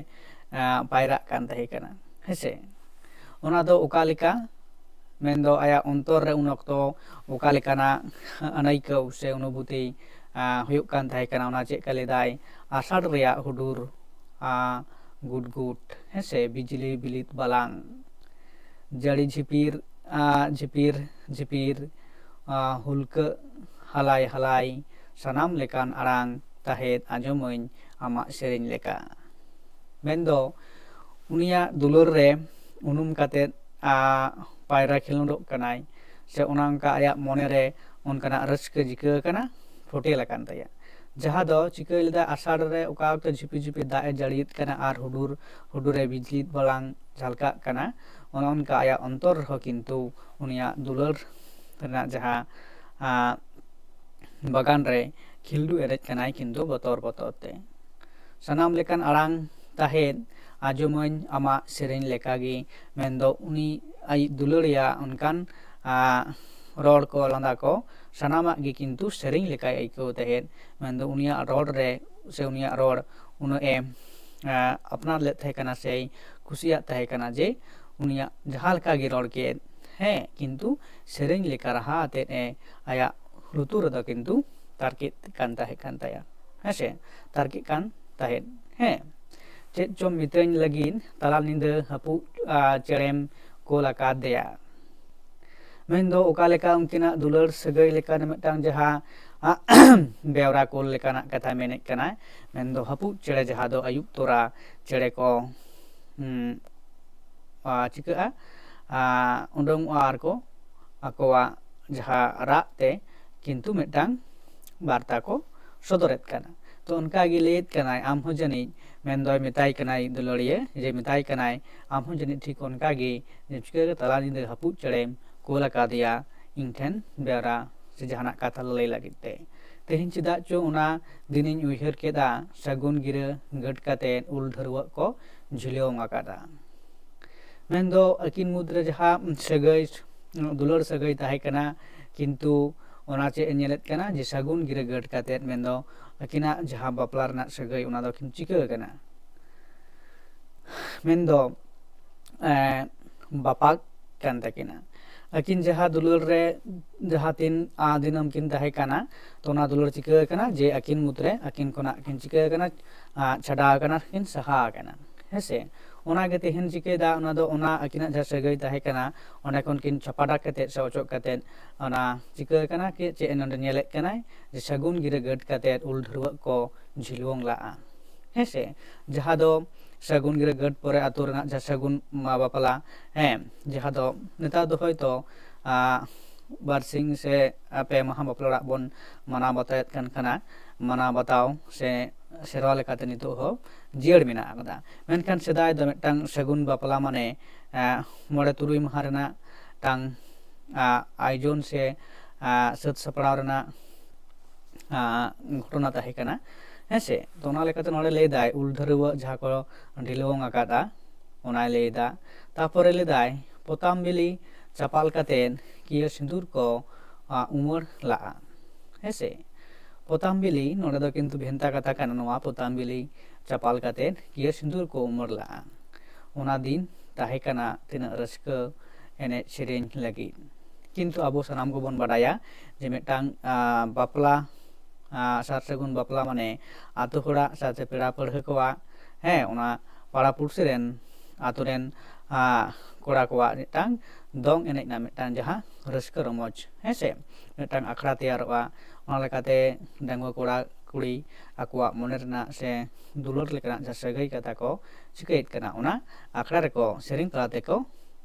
ᱟᱸ, ᱯᱟᱭᱨᱟᱜ ᱠᱟᱱ ᱛᱟᱦᱮᱸ ᱠᱟᱱᱟ᱾ ᱦᱮᱸᱥᱮ, ᱚᱱᱟ ᱫᱚ ᱚᱠᱟ ᱞᱮᱠᱟ? ᱢᱮᱱᱫᱚ ᱟᱭᱟᱜ ᱚᱱᱛᱚᱨ ᱨᱮ ᱩᱱ ᱚᱠᱛᱚ ᱚᱠᱟ ᱞᱮᱠᱟᱱᱟᱜ ᱟᱹᱱᱟᱹᱭᱠᱟᱹᱣ ᱥᱮ ᱚᱱᱩᱵᱷᱩᱛᱤ ᱟᱸ, ᱦᱩᱭᱩᱜ ᱠᱟᱱ ᱛᱟᱦᱮᱸ ᱠᱟᱱᱟ, ᱚᱱᱟ ᱪᱮᱫ ᱞᱮᱠᱟ ᱞᱟᱹᱭᱫᱟᱭ, ᱟᱥᱟᱲ ᱨᱮᱭᱟᱜ ᱦᱩᱰᱩᱨ ᱟᱸ, ᱜᱩᱰ ᱜᱩᱰ, ᱦᱮᱸᱥᱮ, ᱵᱤᱡᱽᱞᱤ ᱵᱤᱞᱤᱫ ᱵᱟᱞᱟᱝ, ᱡᱟᱹᱲᱤ ᱡᱷᱤᱯᱤᱨ ᱟᱸ, ᱡᱷᱤᱯᱤᱨ ᱡᱷᱤᱯᱤᱨ ᱟᱸ, ᱦᱩᱞᱠᱟᱹᱜ ᱦᱟᱞᱟᱭ ᱦᱟᱞᱟᱭ, ᱥᱟᱱᱟᱢ ᱞᱮᱠᱟᱱ ᱟᱲᱟᱝ ᱛᱟᱦᱮᱸᱫ ᱟᱸᱡᱚᱢᱟᱹᱧ ᱟᱢᱟᱜ ᱥᱮᱨᱮᱧ ᱞᱮᱠᱟ᱾ ᱢᱮᱱᱫᱚ ᱩᱱᱤᱭᱟᱜ ᱫᱩᱞᱟᱹᱲ ᱨᱮ ᱩᱱᱩᱢ ᱠᱟᱛᱮᱫ ᱟᱸ, ᱯᱟᱭᱨᱟ ᱠᱷᱮᱞᱳᱰᱚᱜ ᱠᱟᱱᱟᱭ, ᱥᱮ ᱚᱱᱟ ᱚᱱᱠᱟ ᱟᱭᱟᱜ ᱢᱚᱱᱮ ᱨᱮ ᱚᱱᱠᱟᱱᱟᱜ ᱨᱟᱹᱥᱠᱟᱹ ᱡᱤᱠᱟᱹ ᱟᱠᱟᱱᱟ, ᱯᱷᱩᱴᱮᱞ ᱟᱠᱟᱱ ᱛᱟᱭᱟ᱾ ᱡᱟᱦᱟᱸ ᱫᱚ ᱪᱤᱠᱟᱹᱭ ᱞᱮᱫᱟ, ᱟᱥᱟᱲ ᱨᱮ ᱚᱠᱟ ᱚᱠᱛᱚ ᱡᱷᱤᱯᱤᱨ ᱡᱷᱤᱯᱤᱨ ᱫᱟᱜ ᱮ ᱡᱟᱹᱲᱤᱭᱮᱫ ᱠᱟᱱᱟ ᱟᱨ ᱦᱩᱰᱩᱨ ᱦᱩᱰᱩᱨ ᱮ ᱵᱤᱡᱽᱞᱤ ᱵᱟᱞᱟᱝ ᱡᱷᱟᱞᱠᱟᱜ ᱠᱟᱱᱟ, ᱚᱱᱮ ᱚᱱᱠᱟ ᱟᱭᱟᱜ ᱚᱱᱛᱚᱨ ᱨᱮᱦᱚᱸ ᱠᱤᱱᱛᱩ ᱩᱱᱤᱭᱟᱜ ᱫᱩᱞᱟᱹᱲ ᱨᱮᱱᱟᱜ ᱡᱟᱦᱟᱸ ᱟᱸ, ᱵᱟᱜᱟᱱ ᱨᱮ ᱠᱷᱤᱞᱰᱩ ᱮᱱᱮᱡ ᱠᱟᱱᱟᱭ ᱠᱤᱱᱛᱩ ᱵᱚᱛᱚᱨ ᱵᱚᱛᱚᱨ ᱛᱮ᱾ ᱥᱟᱱᱟᱢ ᱞᱮᱠᱟᱱ ᱟᱲᱟᱝ ᱛᱟᱦᱮᱸᱫ ᱟᱸᱡᱚᱢᱟᱹᱧ ᱟᱢᱟᱜ ᱥᱮᱨᱮᱧ ᱞᱮᱠᱟᱜᱮ, ᱢᱮᱱᱫᱚ ᱩᱱᱤ ᱟᱡ ᱫᱩᱞᱟᱹᱲᱤᱭᱟ ᱚᱱᱠᱟᱱ ᱟᱸ, ᱨᱚᱲ ᱠᱚ ᱞᱟᱸᱫᱟ ᱠᱚ ᱥᱟᱱᱟᱢᱟᱜ ᱜᱮ ᱠᱤᱱᱛᱩ ᱥᱮᱨᱮᱧ ᱞᱮᱠᱟᱭ ᱟᱹᱭᱠᱟᱹᱣ ᱛᱟᱦᱮᱸᱫ᱾ ᱢᱮᱱᱫᱚ ᱩᱱᱤᱭᱟᱜ ᱨᱚᱲ ᱨᱮ ᱥᱮ ᱩᱱᱤᱭᱟᱜ ᱨᱚᱲ ᱩᱱᱟᱹᱜ ᱮ ᱟᱸ, ᱟᱯᱱᱟᱨ ᱞᱮᱫ ᱛᱟᱦᱮᱸ ᱠᱟᱱᱟ ᱥᱮᱭ ᱠᱩᱥᱤᱭᱟᱜ ᱛᱟᱦᱮᱸ ᱠᱟᱱᱟ, ᱡᱮ ᱩᱱᱤᱭᱟᱜ ᱡᱟᱦᱟᱸ ᱞᱮᱠᱟ ᱜᱮ ᱨᱚᱲ ᱠᱮᱫ, ᱦᱮᱸ, ᱠᱤᱱᱛᱩ ᱥᱮᱨᱮᱧ ᱞᱮᱠᱟ ᱨᱟᱦᱟ ᱟᱛᱮᱫ ᱮ ᱟᱭᱟᱜ ᱞᱩᱛᱩᱨ ᱨᱮᱫᱚ ᱠᱤᱱᱛᱩ ᱛᱟᱨᱠᱮᱫ ᱠᱟᱱ ᱛᱟᱦᱮᱸ ᱠᱟᱱ ᱛᱟᱭᱟ, ᱦᱮᱸ ᱥᱮ, ᱛᱟᱨᱠᱮᱫ ᱠᱟᱱ ᱛᱟᱦᱮᱸᱫ, ᱦᱮᱸ᱾ ᱪᱮᱫ ᱪᱚᱢ ᱢᱤᱛᱟᱹᱧ ᱞᱟᱹᱜᱤᱫ ᱛᱟᱞᱟ ᱧᱤᱫᱟᱹ ᱦᱟᱹᱯᱩᱫ ᱟᱸ, ᱪᱮᱬᱮᱢ ᱠᱳᱞ ᱟᱠᱟᱫᱮᱭᱟ᱾ ᱢᱮᱱᱫᱚ ᱚᱠᱟ ᱞᱮᱠᱟ ᱩᱱᱠᱤᱱᱟᱜ ᱫᱩᱞᱟᱹᱲ ᱥᱟᱹᱜᱟᱹᱭ ᱞᱮᱠᱟᱱ ᱢᱤᱫᱴᱟᱝ ᱡᱟᱦᱟᱸ ᱵᱮᱣᱨᱟ ᱠᱳᱞ ᱞᱮᱠᱟᱱᱟᱜ ᱠᱟᱛᱷᱟᱭ ᱢᱮᱱᱮᱫ ᱠᱟᱱᱟᱭ᱾ ᱢᱮᱱᱫᱚ ᱦᱟᱹᱯᱩᱫ ᱪᱮᱬᱮ ᱡᱟᱦᱟᱸ ᱫᱚ ᱟᱹᱭᱩᱵ ᱛᱚᱨᱟ ᱪᱮᱬᱮ ᱠᱚ ᱦᱩᱸ, ᱟ, ᱪᱤᱠᱟᱹᱜᱼᱟ, ᱟ, ᱩᱰᱩᱝᱚᱜᱼᱟ ᱟᱨ ᱠᱚ ᱟᱠᱚᱣᱟᱜ ᱡᱟᱦᱟᱸ ᱨᱟᱜ ᱛᱮ ᱠᱤᱱᱛᱩ ᱢᱤᱫᱴᱟᱝ ᱵᱟᱨᱛᱟ ᱠᱚ ᱥᱚᱫᱚᱨᱮᱫ ᱠᱟᱱᱟ᱾ ᱛᱚ ᱚᱱᱠᱟ ᱜᱮ ᱞᱟᱹᱭᱮᱫ ᱠᱟᱱᱟᱭ, ᱟᱢ ᱦᱚᱸ ᱡᱟᱹᱱᱤᱡ, ᱢᱮᱱᱫᱚᱭ ᱢᱮᱛᱟᱭ ᱠᱟᱱᱟᱭ ᱫᱩᱞᱟᱹᱲᱤᱭᱟᱹ, ᱡᱮ ᱢᱮᱛᱟᱭ ᱠᱟᱱᱟᱭ, ᱟᱢ ᱦᱚᱸ ᱡᱟᱹᱱᱤᱡ ᱴᱷᱤᱠ ᱚᱱᱠᱟ ᱜᱮ, ᱡᱮ ᱪᱤᱠᱟᱹ ᱛᱟᱞᱟ ᱧᱤᱫᱟᱹ ᱦᱟᱹᱯᱩᱫ ᱪᱮᱬᱮᱢ ᱠᱳᱞ ᱟᱠᱟᱫᱮᱭᱟ ᱤᱧ ᱴᱷᱮᱱ ᱵᱮᱣᱨᱟ ᱥᱮ ᱡᱟᱦᱟᱱᱟᱜ ᱠᱟᱛᱷᱟ ᱞᱟᱹᱞᱟᱹᱭ ᱞᱟᱹᱜᱤᱫ ᱛᱮ᱾ ᱛᱮᱦᱮᱧ ᱪᱮᱫᱟᱜ ᱪᱚ ᱚᱱᱟ ᱫᱤᱱᱤᱧ ᱩᱭᱦᱟᱹᱨ ᱠᱮᱫᱟ, ᱥᱟᱹᱜᱩᱱ ᱜᱤᱨᱟᱹ ᱜᱟᱹᱴ ᱠᱟᱛᱮ ᱩᱞ ᱰᱷᱟᱹᱨᱣᱟᱹᱜ ᱠᱚ ᱡᱷᱤᱞᱣᱟᱹᱝ ᱟᱠᱟᱫᱟ᱾ ᱢᱮᱱᱫᱚ ᱟᱹᱠᱤᱱ ᱢᱩᱫᱽᱨᱮ ᱡᱟᱦᱟᱸ ᱥᱟᱹᱜᱟᱹᱭ, ᱫᱩᱞᱟᱹᱲ ᱥᱟᱹᱜᱟᱹᱭ ᱛᱟᱦᱮᱸ ᱠᱟᱱᱟ, ᱠᱤᱱᱛᱩ ᱚᱱᱟ ᱪᱮᱫ ᱮ ᱧᱮᱞᱮᱫ ᱠᱟᱱᱟ ᱡᱮ ᱥᱟᱹᱜᱩᱱ ᱜᱤᱨᱟᱹ ᱜᱟᱹᱴ ᱠᱟᱛᱮᱫ, ᱢᱮᱱᱫᱚ ᱟᱹᱠᱤᱱᱟᱜ ᱡᱟᱦᱟᱸ ᱵᱟᱯᱞᱟ ᱨᱮᱱᱟᱜ ᱥᱟᱹᱜᱟᱹᱭ, ᱚᱱᱟ ᱫᱚ ᱠᱤᱱ ᱪᱤᱠᱟᱹ ᱠᱟᱱᱟ, ᱢᱮᱱᱫᱚ ᱮᱸ, ᱵᱟᱯᱟᱜ ᱠᱟᱱ ᱛᱟᱹᱠᱤᱱᱟ᱾ ᱟᱹᱠᱤᱱ ᱡᱟᱦᱟᱸ ᱫᱩᱞᱟᱹᱲ ᱨᱮ ᱡᱟᱦᱟᱸ ᱛᱤᱱ ᱟᱸ, ᱫᱤᱱᱟᱹᱢ ᱠᱤᱱ ᱛᱟᱦᱮᱸ ᱠᱟᱱᱟ, ᱛᱚ ᱚᱱᱟ ᱫᱩᱞᱟᱹᱲ ᱪᱤᱠᱟᱹ ᱠᱟᱱᱟ ᱡᱮ ᱟᱹᱠᱤᱱ ᱢᱩᱫᱽᱨᱮ ᱟᱹᱠᱤᱱ ᱠᱷᱚᱱᱟᱜ ᱠᱤᱱ ᱪᱤᱠᱟᱹ ᱠᱟᱱᱟ, ᱟᱸ, ᱪᱷᱟᱰᱟᱣ ᱠᱟᱱᱟ, ᱠᱤᱱ ᱥᱟᱦᱟ ᱠᱟᱱᱟ, ᱦᱮᱸ ᱥᱮ? ᱚᱱᱟ ᱜᱮ ᱛᱮᱦᱮᱧ ᱪᱤᱠᱟᱹᱭᱮᱫᱟ, ᱚᱱᱟ ᱫᱚ ᱚᱱᱟ ᱟᱹᱠᱤᱱᱟᱜ ᱡᱟᱦᱟᱸ ᱥᱟᱹᱜᱟᱹᱭ ᱛᱟᱦᱮᱸ ᱠᱟᱱᱟ, ᱚᱸᱰᱮ ᱠᱷᱚᱱ ᱠᱤᱱ ᱪᱷᱟᱯᱟᱰᱟ ᱠᱟᱛᱮᱫ ᱥᱮ ᱚᱪᱚᱜ ᱠᱟᱛᱮᱫ, ᱚᱱᱟ ᱪᱤᱠᱟᱹ ᱠᱟᱱᱟ ᱠᱤ ᱪᱮᱫ ᱱᱚᱰᱮ ᱧᱮᱞᱮᱫ ᱠᱟᱱᱟᱭ ᱡᱮ ᱥᱟᱹᱜᱩᱱ ᱜᱤᱨᱟᱹ ᱜᱟᱹᱴ ᱠᱟᱛᱮᱫ ᱩᱞ ᱰᱷᱟᱹᱨᱣᱟᱹᱜ ᱠᱚ ᱡᱷᱤᱞᱣᱟᱹᱝ ᱞᱟᱜᱼᱟ, ᱦᱮᱸ ᱥᱮ? ᱡᱟᱦᱟᱸ ᱫᱚ ᱥᱟᱹᱜᱩᱱ ᱜᱤᱨᱟᱹ ᱜᱟᱹᱴ ᱯᱚᱨᱮ ᱟᱹᱛᱩ ᱨᱮᱱᱟᱜ ᱡᱟᱦᱟᱸ ᱥᱟᱹᱜᱩᱱ ᱢᱟ ᱵᱟᱯᱞᱟ, ᱦᱮᱸ, ᱡᱟᱦᱟᱸ ᱫᱚ ᱱᱮᱛᱟᱨ ᱫᱚ ᱦᱚᱭᱛᱳ, ᱟᱸ, ᱵᱟᱨᱥᱤᱧ ᱥᱮ ᱯᱮ ᱢᱟᱦᱟ ᱵᱟᱯᱞᱟ ᱚᱲᱟᱜ ᱵᱚᱱ ᱢᱟᱱᱟᱣ ᱵᱟᱛᱟᱣᱮᱫ ᱠᱟᱱ ᱠᱟᱱᱟ, ᱢᱟᱱᱟᱣ ᱵᱟᱛᱟᱣ ᱥᱮ ᱥᱮᱨᱣᱟ ᱞᱮᱠᱟᱛᱮ ᱱᱤᱛᱚᱜ ᱦᱚᱸ ᱡᱤᱭᱟᱹᱲ ᱢᱮᱱᱟᱜ ᱟᱠᱟᱫᱟ᱾ ᱢᱮᱱᱠᱷᱟᱱ ᱥᱮᱫᱟᱭ ᱫᱚ ᱢᱤᱫᱴᱟᱝ ᱥᱟᱹᱜᱩᱱ ᱵᱟᱯᱞᱟ ᱢᱟᱱᱮ, ᱮᱸ, ᱢᱚᱬᱮ ᱛᱩᱨᱩᱭ ᱢᱟᱦᱟ ᱨᱮᱱᱟᱜ ᱢᱤᱫᱴᱟᱝ, ᱟᱸ, ᱟᱭᱳᱡᱚᱱ ᱥᱮ, ᱟᱸ, ᱥᱟᱹᱛ ᱥᱟᱯᱲᱟᱣ ᱨᱮᱱᱟᱜ, ᱟᱸ, ᱜᱷᱚᱴᱚᱱᱟ ᱛᱟᱦᱮᱸ ᱠᱟᱱᱟ, ᱦᱮᱸ ᱥᱮ? ᱛᱚ ᱚᱱᱟ ᱞᱮᱠᱟᱛᱮ ᱱᱚᱰᱮ ᱞᱟᱹᱭ ᱫᱟᱭ ᱩᱞ ᱰᱷᱟᱹᱨᱣᱟᱹᱜ ᱡᱟᱦᱟᱸ ᱠᱚ ᱰᱷᱤᱞᱣᱚᱝ ᱟᱠᱟᱫᱟ, ᱚᱱᱟᱭ ᱞᱟᱹᱭ ᱮᱫᱟ᱾ ᱛᱟᱯᱚᱨᱮ ᱞᱟᱹᱭ ᱫᱟᱭ ᱯᱚᱛᱟᱢ ᱵᱤᱞᱤ ᱪᱟᱯᱟᱞ ᱠᱟᱛᱮᱫ ᱠᱤᱭᱟᱹ ᱥᱤᱸᱫᱩᱨ ᱠᱚ, ᱟᱸ, ᱩᱢᱟᱹᱲ ᱞᱟᱜᱼᱟ, ᱦᱮᱸ ᱥᱮ? ᱯᱚᱛᱟᱢ ᱵᱤᱞᱤ, ᱱᱚᱰᱮ ᱫᱚ ᱠᱤᱱᱛᱩ ᱵᱷᱮᱱᱛᱟ ᱠᱟᱛᱷᱟ ᱠᱟᱱᱟ ᱱᱚᱣᱟ, ᱯᱚᱛᱟᱢ ᱵᱤᱞᱤ ᱪᱟᱯᱟᱞ ᱠᱟᱛᱮᱫ ᱠᱤᱭᱟᱹ ᱥᱤᱸᱫᱩᱨ ᱠᱚ ᱩᱢᱟᱹᱲ ᱞᱟᱜᱼᱟ᱾ ᱚᱱᱟ ᱫᱤᱱ ᱛᱟᱦᱮᱸ ᱠᱟᱱᱟ ᱛᱤᱱᱟᱹᱜ ᱨᱟᱹᱥᱠᱟᱹ ᱮᱱᱮᱡ ᱥᱮᱨᱮᱧ ᱞᱟᱹᱜᱤᱫ᱾ ᱠᱤᱱᱛᱩ ᱟᱵᱚ ᱥᱟᱱᱟᱢ ᱠᱚᱵᱚᱱ ᱵᱟᱰᱟᱭᱟ ᱡᱮ ᱢᱤᱫᱴᱟᱝ, ᱟᱸ, ᱵᱟᱯᱞᱟ, ᱟᱸ, ᱥᱟᱨ ᱥᱟᱹᱜᱩᱱ ᱵᱟᱯᱞᱟ ᱢᱟᱱᱮ ᱟᱛᱳ ᱦᱚᱲᱟᱜ ᱥᱟᱶᱛᱮ ᱯᱮᱲᱟ ᱯᱟᱹᱲᱦᱟᱹ ᱠᱚᱣᱟᱜ, ᱦᱮᱸ, ᱚᱱᱟ ᱯᱟᱲᱟ ᱯᱩᱲᱥᱤ ᱨᱮᱱ ᱟᱛᱳ ᱨᱮᱱ, ᱟᱸ, ᱠᱚᱲᱟ ᱠᱚᱣᱟᱜ ᱢᱤᱫᱴᱟᱝ ᱫᱚᱝ ᱮᱱᱮᱡ ᱨᱮᱱᱟᱜ ᱢᱤᱫᱴᱟᱝ ᱡᱟᱦᱟᱸ ᱨᱟᱹᱥᱠᱟᱹ ᱨᱚᱢᱚᱡᱽ, ᱦᱮᱸ ᱥᱮ, ᱢᱤᱫᱴᱟᱝ ᱟᱠᱷᱲᱟ ᱛᱮᱭᱟᱨᱚᱜᱼᱟ᱾ ᱚᱱᱟ ᱞᱮᱠᱟᱛᱮ ᱰᱟᱺᱜᱩᱣᱟᱹ ᱠᱚᱲᱟ ᱠᱩᱲᱤ ᱟᱠᱚᱣᱟᱜ ᱢᱚᱱᱮ ᱨᱮᱱᱟᱜ ᱥᱮ ᱫᱩᱞᱟᱹᱲ ᱞᱮᱠᱟᱱᱟᱜ ᱡᱟᱦᱟᱸ ᱥᱟᱹᱜᱟᱹᱭ ᱠᱟᱛᱷᱟ ᱠᱚ ᱪᱤᱠᱟᱹᱭᱮᱫ ᱠᱟᱱᱟ, ᱚᱱᱟ ᱟᱠᱷᱲᱟ ᱨᱮᱠᱚ ᱥᱮᱨᱮᱧ ᱛᱟᱞᱟ ᱛᱮᱠᱚ,